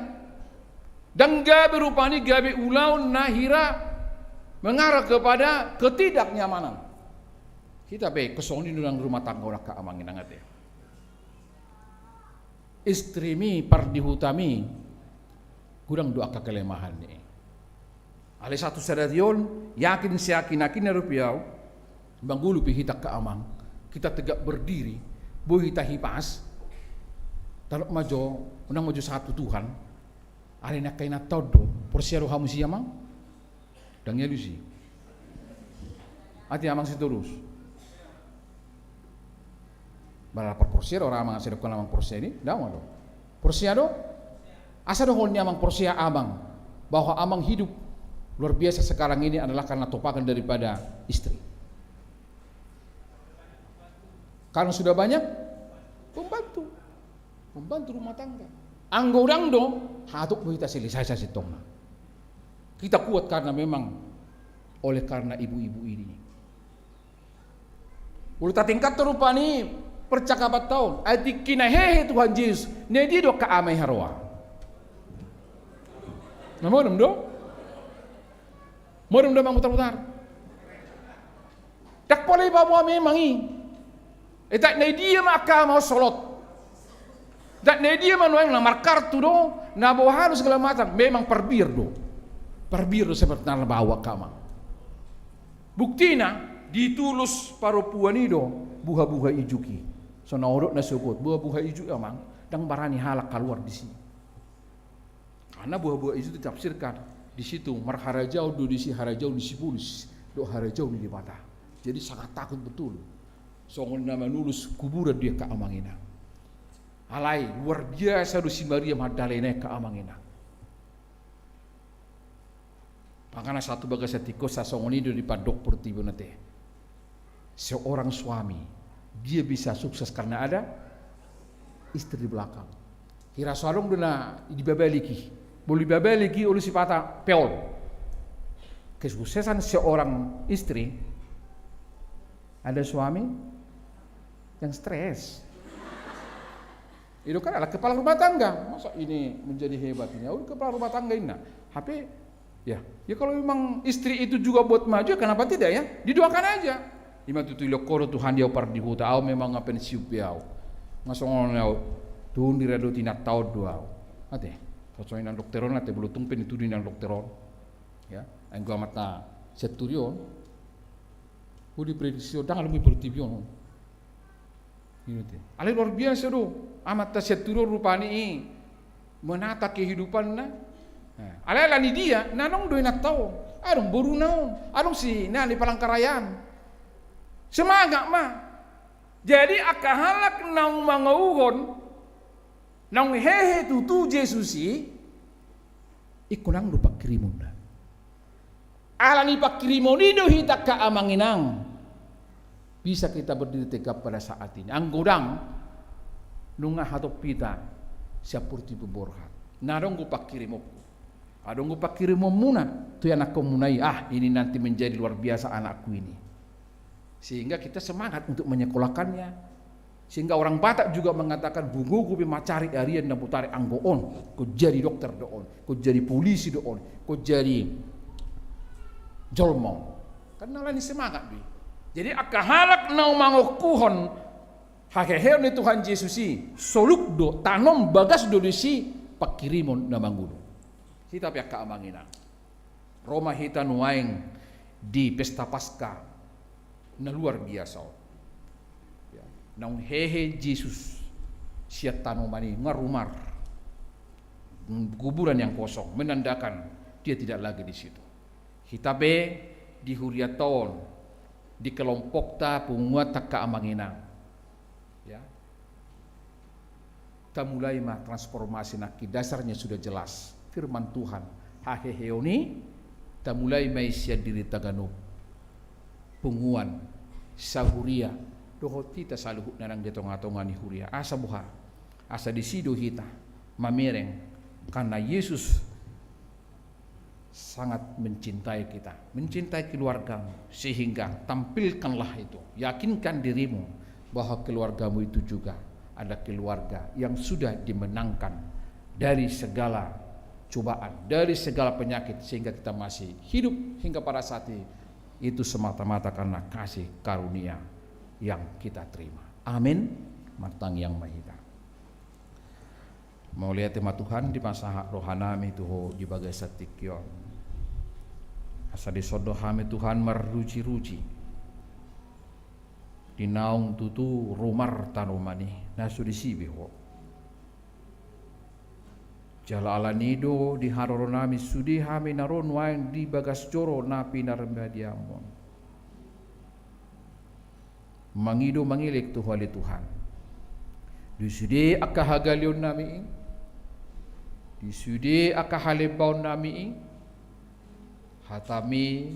Ndang gabe rupani gabe ulaon na hira mengarah kepada ketidaknyamanan. Hita pe ingkon songon i do nang rumah tangga on angka amang inang ate. Istrimi, pardihutami, godang do angka kelemahan ni i. Alai satu sadari on, yakin seyakin-yakinna dope au, mangolu pe hita angka amang, kita tegak berdiri, boi hita hipas, tadok ma jo, unang ma jo satu Tuhan, alai na angka inanta on do, porsea do hamu si amang? Ndang i alusi. Ate amang Sitorus. Bara parporsea do, ora amang asa didok amang porsea i, ndang adong. Porsea do? Asa dohonon ni amang porsea amang, bahwa amang hidup luar biasa sekarang ini adalah karena topakan daripada istri. Karena sudah banyak pembantu. Pembantu rumah tangga. Anggo ndang do, hatop do hita selesai sasintongna. Kita kuat karena memang oleh karena ibu-ibu ini. Olo tatingkat rupani percakapanta on. Ai tingki na hehe Tuhan Jesus, na dia do angka ama i haroa? Na modom do? Modom do amang Hutar-Hutar? Ndang pola dipaboa memang i. Etak na dia ma angka amang on solot? Etak na dia ma nuaeng na markartu do, na boha do segala macam, memang parbir do. Parbir do seperti na bawa angka amang. Buktina, di tulus parompuan i do buha-buha ijuk i. Songon na hudok na sogot, buha-buha ijuk i amang, ndang barani halak kaluar disi. Karena buha-buha ijuk ditafsirkan di situ marharajaon do disi, harajaon ni sibolis dohot harajaon ni Debata. Jadi sangat takut betul. Songon na manulus kuburan do i angka amang inang. Alai luar biasa do si Maria Magdalena i angka amang inang. Makana sahat tu bagasan tingki on, songon i do dipandok portibi on ate. Seorang suami, dia bisa sukses karena ada istri di belakang. Hira so adong do na dibabalik i. Molo dibabalik i, olo sipata peol. Kesuksesan seorang istri, ada suami yang stres. I do kan ala kepala rumah tangga. Masa ini menjadi hebat ini? Au kepala rumah tangga inna. Hape, ya, ya kalau memang istri itu juga buat maju, ya kenapa tidak ya? Didoakan aja. Ima tutu dilehon ho do Tuhan di au pardihuta, au memang nga pensiun pe au. Nga songon au, tung diradoti inanta on do au. Ate, songon inang dokter on ate, molo tung pe ditudu inang dokter on. Ya, anggo amanta Sianturi on. Ho diprediksi on, ndang adong be portibi on. Gitu. Alai luar biasa do amanta Sianturi on rupani i menata kehidupanna. Nah, alai ala ni dia, na adong do inanta on, adong boruna on, adong si na di Palangkaraya an. Semangat ma. Jadi angka halak naung mangouhon, naung hehe tutu Jesus i, ingkon adong do pangkirimonna. Ala ni pangkirimon i do hita angka amang inang bisa kita berdiri tegak pada saat ini. Anggo ndang, nunga hatop hita sian portibi borhat. Na adong do pangkirimonku, adong do pangkirimonmuna tu ianakkonmuna i. Ah, ini nanti menjadi luar biasa anakku ini. Sehingga kita semangat untuk menyekolahkannya. Sehingga orang Batak juga mengatakan, "Gogo pe mancari arian na butarik anggo on, ingkon jadi dokter do on, ingkon jadi polisi do on, ingkon jadi jolma on." Kan ala ni semangat do i. Jadi angka halak naung mangokuhon haheheon ni Tuhan Jesus i, soluk do, tanom, bagas do disi pangkirimon na mangolu. Hita pe angka amang inang, ro ma hita nuaeng di pesta Paskah na luar biasa on. Ya, naung hehe Jesus sian tanoman i, nga rumar, kuburan yang kosong, menandakan dia tidak lagi di situ. Hita pe di hurianta on, di kelompokta, punguanta angka amang inang, ya, tamulai ma transformasi nangkin. Dasarnya sudah jelas, firman Tuhan, haheheon i, tamulai ma i sian dirita ganup, punguan, sahuria, dohot hita saluhutna nang di tongatonga ni huria. Asa boha? Asa disi do hita mamereng, karena Yesus sangat mencintai kita, mencintai keluargamu, sehingga tampilkanlah itu, yakinkan dirimu bahwa keluargamu itu juga ada keluarga yang sudah dimenangkan dari segala cobaan, dari segala penyakit, sehingga kita masih hidup hingga pada saat ini, itu semata-mata karena kasih karunia yang kita terima. Amin. Martangiang ma hita. Mauliate ma Tuhan, dipasahat rohanami tu Ho di bagasan tingki on. Asa dison do hami Tuhan marrujiruji di naung tutu rumar tanoman i, na so disi be Ho. Jala ala ni i do di haroronami sude hami na ro nuaeng di bagas joro na pinarbadia-Mu on. Mangido mangelek tu Ho ale Tuhan. Di sude angka hagaleonnami i, di sude angka halembaonnami i, hataMi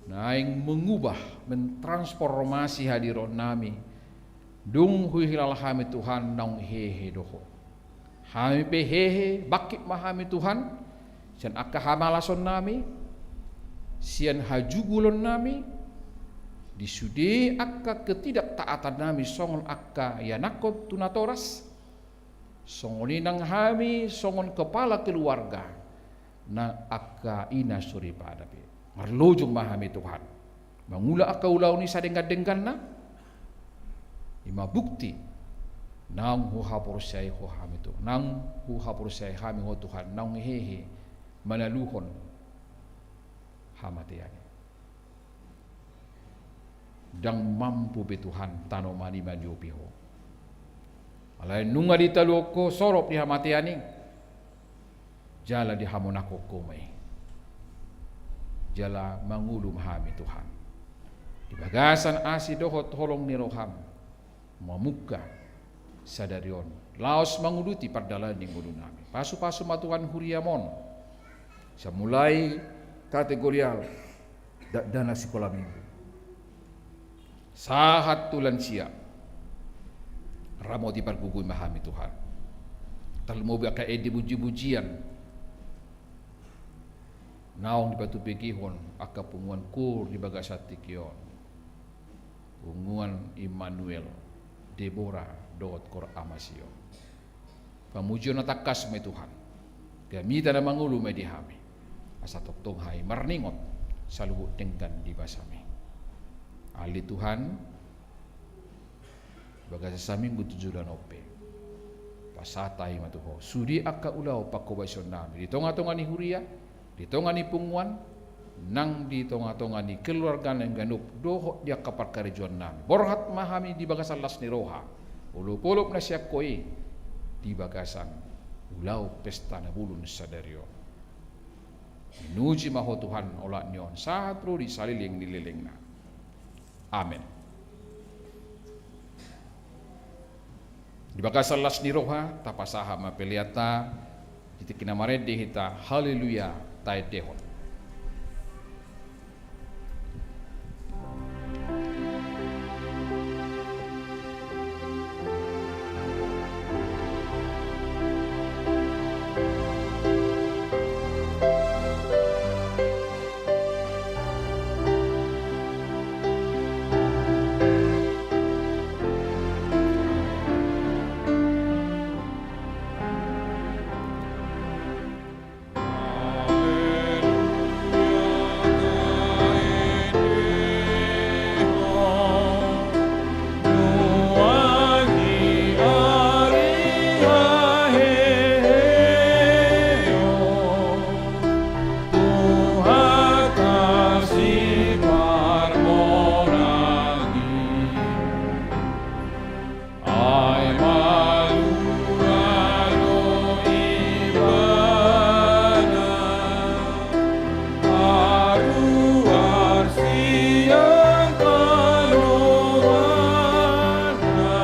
naeng mengubah, mentransformasi hadiroonnami. Dung huhilala hami Tuhan naung hehe do Ho. Hami pe hehe, bangkit ma hami Tuhan, sian angka hamalasonnami, sian hajugulonnami, di sude angka ketidaktaatannami songon angka ianakhon tu natoras, songon i nang hami songon kepala keluarga, na angka i na soripada pe. Marlojong ma hami Tuhan mangula angka ulaon i sadenggan-dengganna. I ma bukti naung huhaporseai Ho hami Tuhan, naung huhaporseai hami Ho Tuhan, naung hehe manaluhon hamatean i. Ndang mampu be Tuhan tanoman i manjopi Ho. Alai nunga ditaluhon Ho sorop ni hamatean i, jala dihamonangkon Ho ma i. Jala mangolu ma hami Tuhan di bagasan asi dohot holong ni roham, mamungka sadari on laos manguduti pardalanan ni ngolunami. Pasu-pasu ma Tuhan huriam on, sai mulai kategorial, dakdanak sikola minggu sahat tu lansia. Ramoti pargogoi ma hami Tuhan. Tarlumobi angka ende puji-pujian naung dipatupikihon angka punguan koor di bagasan tingki on, punguan Immanuel, Debora dohot Koor Ama Sion. Pamujion na tangkas ma i Tuhan. Gamita na mangolu ma i di hami, asa tongtong hami marningot saluhut denggan di basam i. Ale Tuhan, bagasan saminggu tu joloan on pe, pasahat hami ma tu Ho sude angka ulaon panghobasionami di tonga-tonga ni huria, di tonga ni punguan, nang di tonga-tonga ni keluarganami ganup dohot di angka parkarejoannami. Borhat ma hami di bagasan las ni roha, olop-olop na sian Ho i di bagasan ulaon pesta na bolon sadari on. Dipuji ma Ho Tuhan olat ni on sahat ro di saleleng ni lelengna. Amen. Di bagasan las ni roha, tapasahat ma peleanta, di tingki na marende hita Haleluya taendehon. Ai malua do Ibana, haruar sian halomoanna,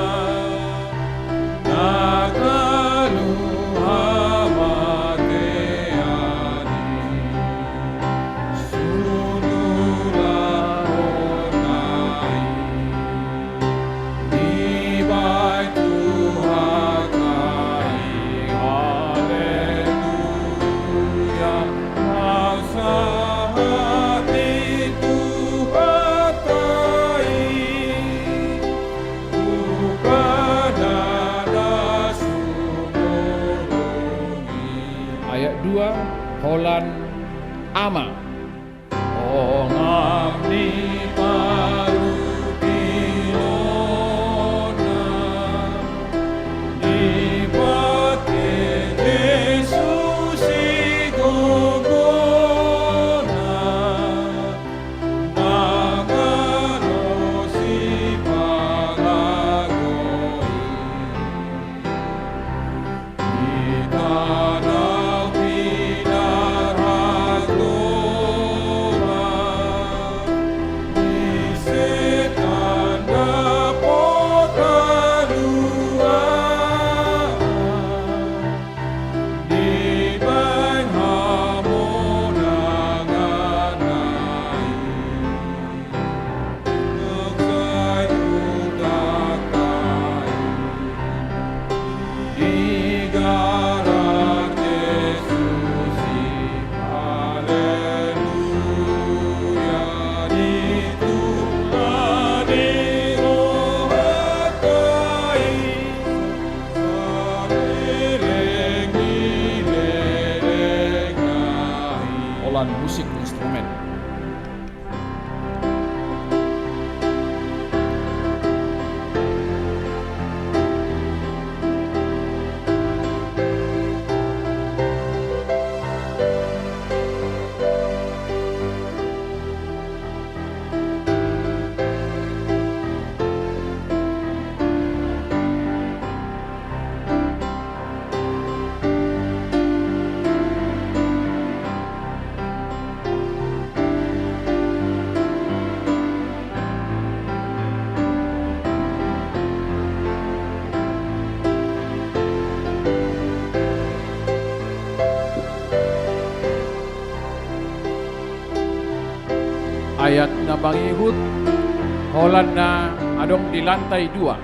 na ganup hamatean i. Ayat dua, holan Ama. Ongan ni parungkilonna, dipake Jesus i gogona, na ganup sipangagoi. Hita na pinaragama, Amen. Ayat na mangihut, holan na adong di lantai dua.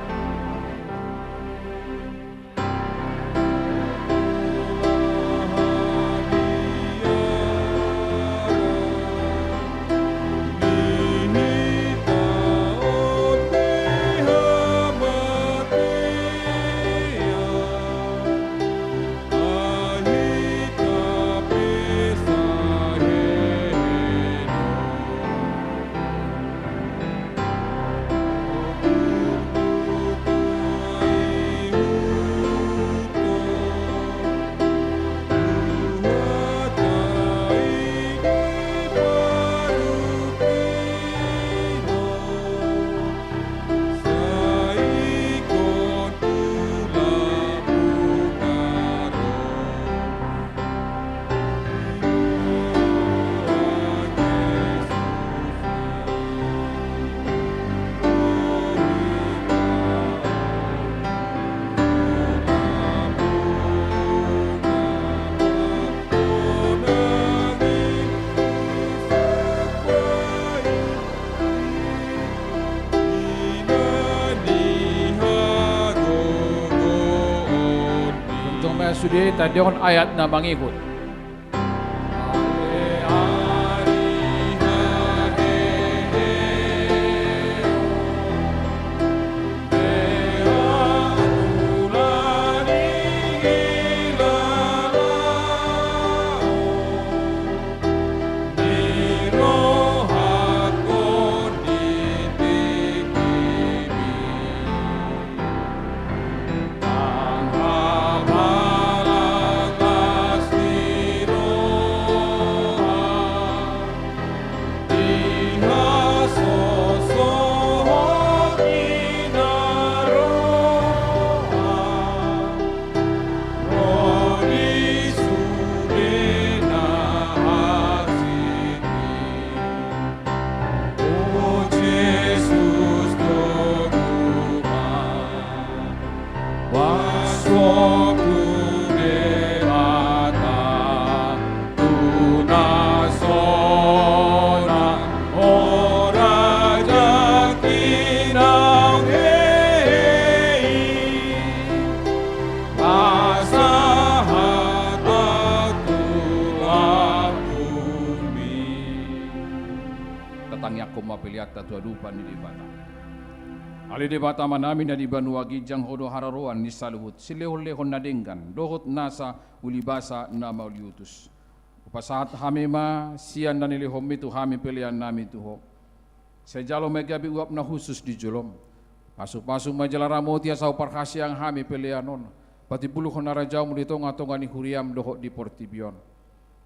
Tongtong ma sude, tandingon ayat na mangihut. Tatangiangkon ma peleanta tu adopan ni Debata. Ale Debata Amanami na di banua ginjang, Ho do haroroan ni saluhut silehonlehon na denggan dohot nasa ulibasa na mauliutus. Hupasahat hami ma sian na nilehonmi tu hami peleannami tu Ho. Sai jalo ma i gabe uap na hushus di jolom. Pasupasu ma jala ramoti asa huparhaseang hami pelean on patimbulhon harajaonmu di tongatonga ni huriam dohot di portibi on.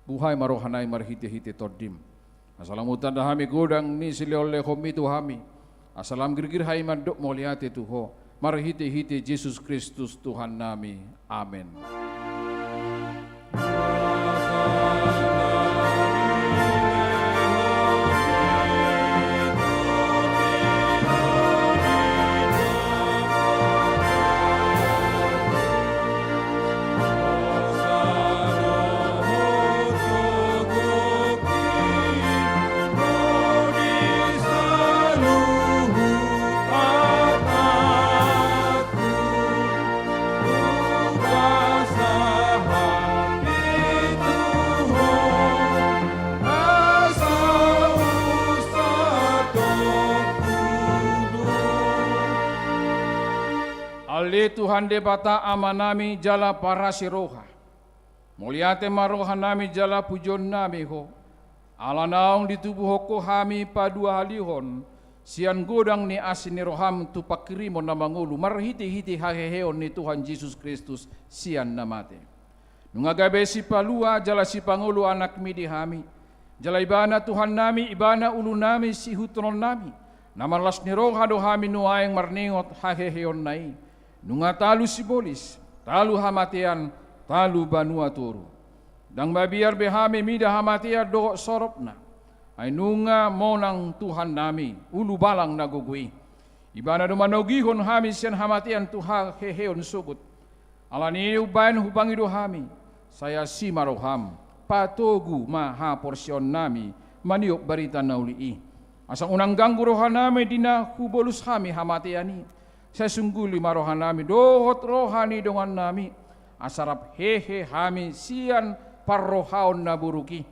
Buhai ma rohanami marhitehite Tondim, asa lam hutanda hami godang ni silehonlehonmi tu hami, asa lam girgir hami mandok mauliate tu Ho, marhitehite Jesus Kristus Tuhannami. Amen. Ale Tuhan Debata Amanami jala parasi roha, mauliate ma rohanami jala pujionnami Ho, Ala naung ditubuhon Ho hami paduahalihon sian godang ni asi ni roham tu pangkirimon na mangolu marhitehite haheheon ni Tuhan Jesus Kristus sian na mate. Nunga gabe sipalua jala sipangolu anakmi di hami, jala ibana Tuhannami, ibana ulunami, siihuthononnami, na marlas ni roha do hami nuaeng marningot haheheonna i. Nunga talu sibolis, talu hamatean, talu banua toru. Ndang mabiar be hami mida hamatean dohot soropna. Ai nunga monang Tuhannami, ulubalang na gogo i. Ibana do manogihon hami sian hamatean tu haheheon sogot. Alani i umbahen hupangido hami, sai asi ma roham, patogu ma haporseaonnami maniop barita na uli i. Asa unang ganggu rohanami di na hubolus hami hamatean i. Sai sungguli ma rohanami dohot roha ni dongannami, asa rap hehe hami sian parrohaon na buruk i.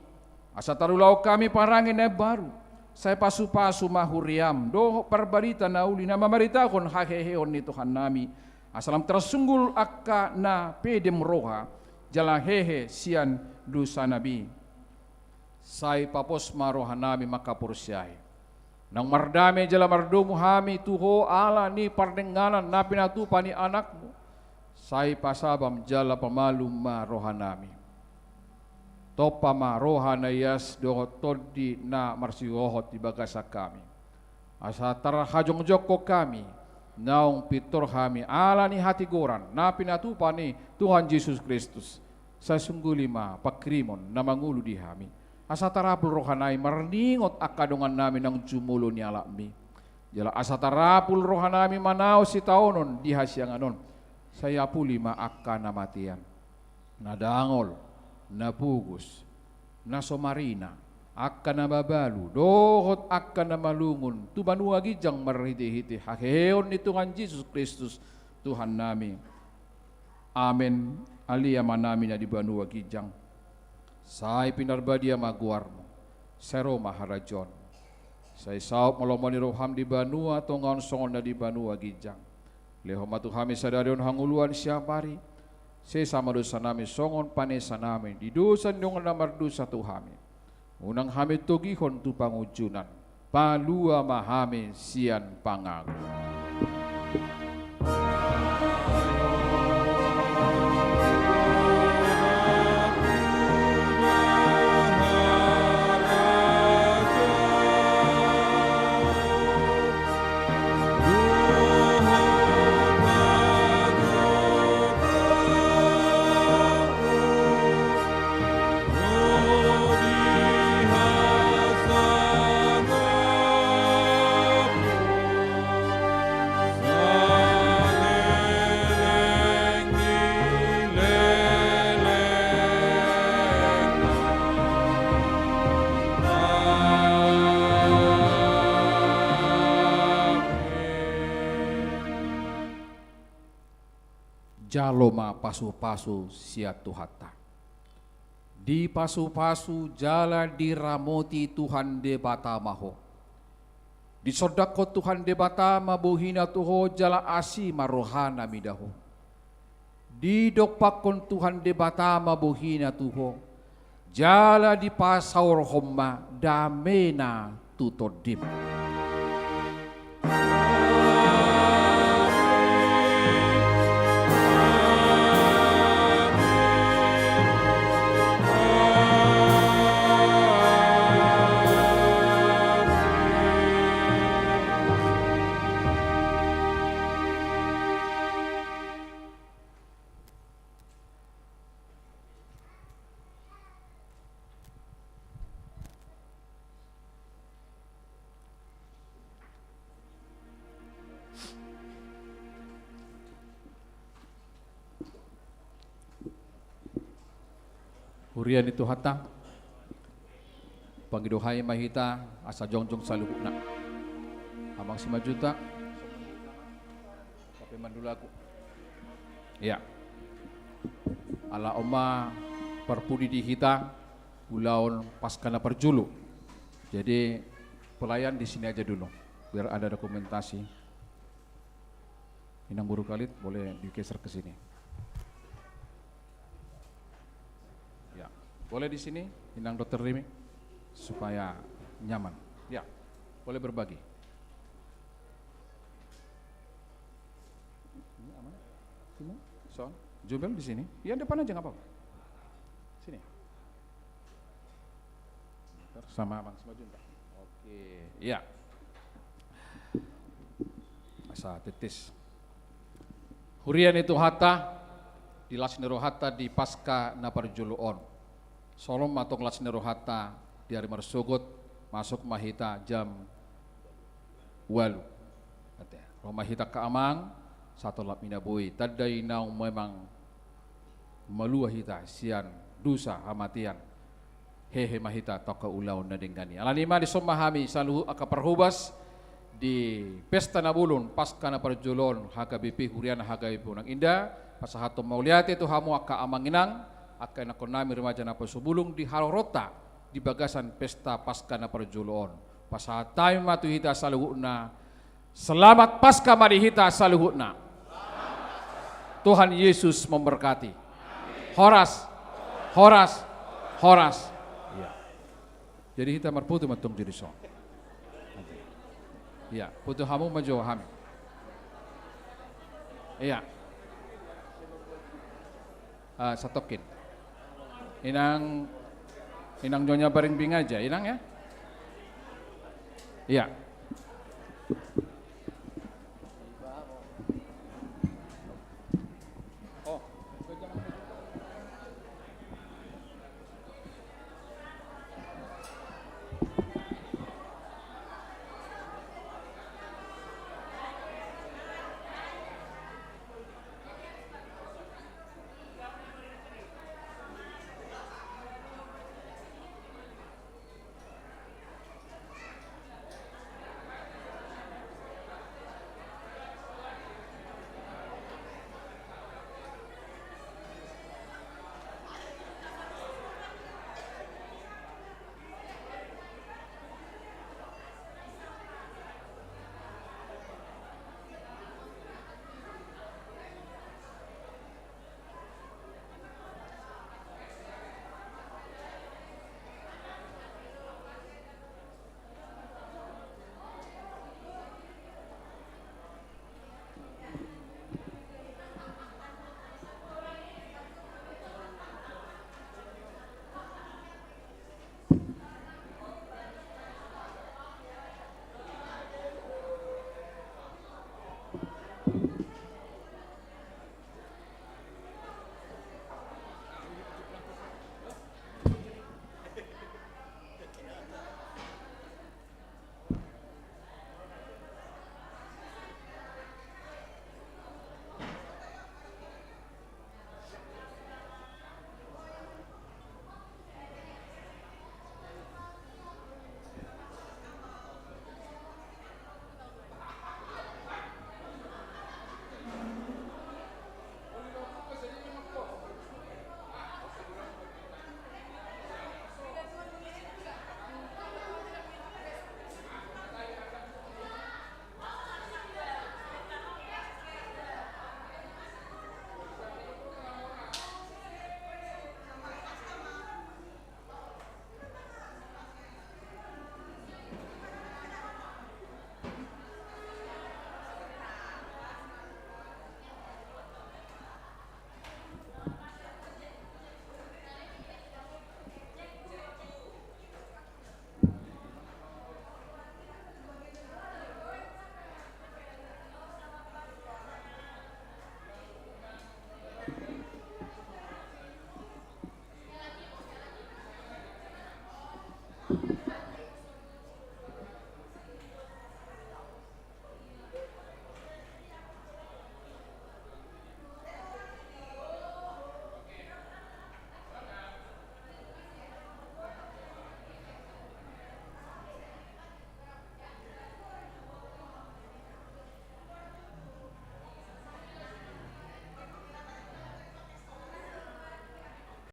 Asa tarulahon hami parange na baru, sai pasupasu ma huriam dohot parbarita na uli na mamaritahon haheheon ni Tuhannami, asa lam tarsunggul angka na pedem roha jala hehe sian dosanami. Sai papos ma rohanami mangkaporseai. Naung mardame jala mardomu hami tu Ho ala ni pardenganan na pinatupa ni Anakmu, sai pasabam jala pamalum ma rohanami. Tompa ma roha na ias dohot tondi na marsihohot di bagasan hami, asa tarhajongjongkon hami naung pintor hami ala ni hatigoran na pinatupa ni Tuhan Jesus Kristus. Sai sungguli ma pangkirimon na mangolu di hami, asa tarapul rohanami marningot angka dongannami naung jumolo ni alapmi. Jala asa tarapul rohanami manaon sitaonon di hasiangan on. Sai apuli ma angka na matean, na dangol, na pogos, na so marina, angka na mabalu dohot angka na malungun tu banua ginjang marhitehite haheheon ni Tuhan Jesus Kristus Tuhannami. Amen. Ale Amanami na di banua ginjang, sai pinarbadia ma goarmu. Sai ro ma harajaonmu. Sai saut ma lomo ni roham di banua tonga on songon na di banua ginjang. Lehon ma tu hami sadari on hangoluan siapari. Sesa ma dosanami songon panesanami di dosa ni dongan na mardosa tu hami. Unang hami togihon tu pangunjunan. Palua ma hami sian pangago. Jalo ma pasupasu sian Tuhanta. Dipasupasu jala diramoti Tuhan Debata ma ho. Disondangkon Tuhan Debata ma bohina tu ho jala asi ma rohana mida ho. Didompakkon Tuhan Debata ma bohina tu ho, jala dipasaorhon ma damena tu tondim. Huria ni Tuhanta, pangido hami ma hita asa jongjong saluhutna. Amang Simanjuntak, Pape Mandulaku. Iya. Ala on ma parpudi di hita ulaon Paskah na parjolo. Jadi pelayan di sini aja dulu, biar ada dokumentasi. Inang Boru Kalit boleh digeser ke sini. Ya, boleh di sini, Inang Dokter Rimi. supaya nyaman. Ya, boleh berbagi. Ini aman? Sini, Son. Jumel di sini. Ya, depan aja, nggak apa-apa. Sini. Sama Abang, sama Junta. Oke, ya. Asa titis. Huria ni Tuhanta, di las ni rohanta di Paska na parjolo on. Songon on ma tong las ni rohanta di ari marsogot, masuk ma hita jam ualu. Ate, ro ma hita angka amang, satolap ni na boi. Tanda i naung memang malua hita sian dosa hamatean. Hehe ma hita tu angka ulaon na denggan i. Alani i ma dison ma hami saluhut angka parhobas di pesta na bolon Paska na parjolo on H K B P, huriana H K B P Bonang Indah, pasahathon mauliate tu hamu angka amang inang, angka ianakkon nami remaja Naposobulung di haroronta di bagasan pesta Paska na parjolo on. Pasahat hami ma tu hita saluhutna, Selamat Paska ma di hita saluhutna. Tuhan Yesus memberkati. Horas, horas, horas. Iya. Jadi hita marfoto ma tong di son. Iya, foto hamu ma jo hami. Iya. Ah, satongkin. Inang, Inang Nyonya Baringbing aja, Inang ya. Iya.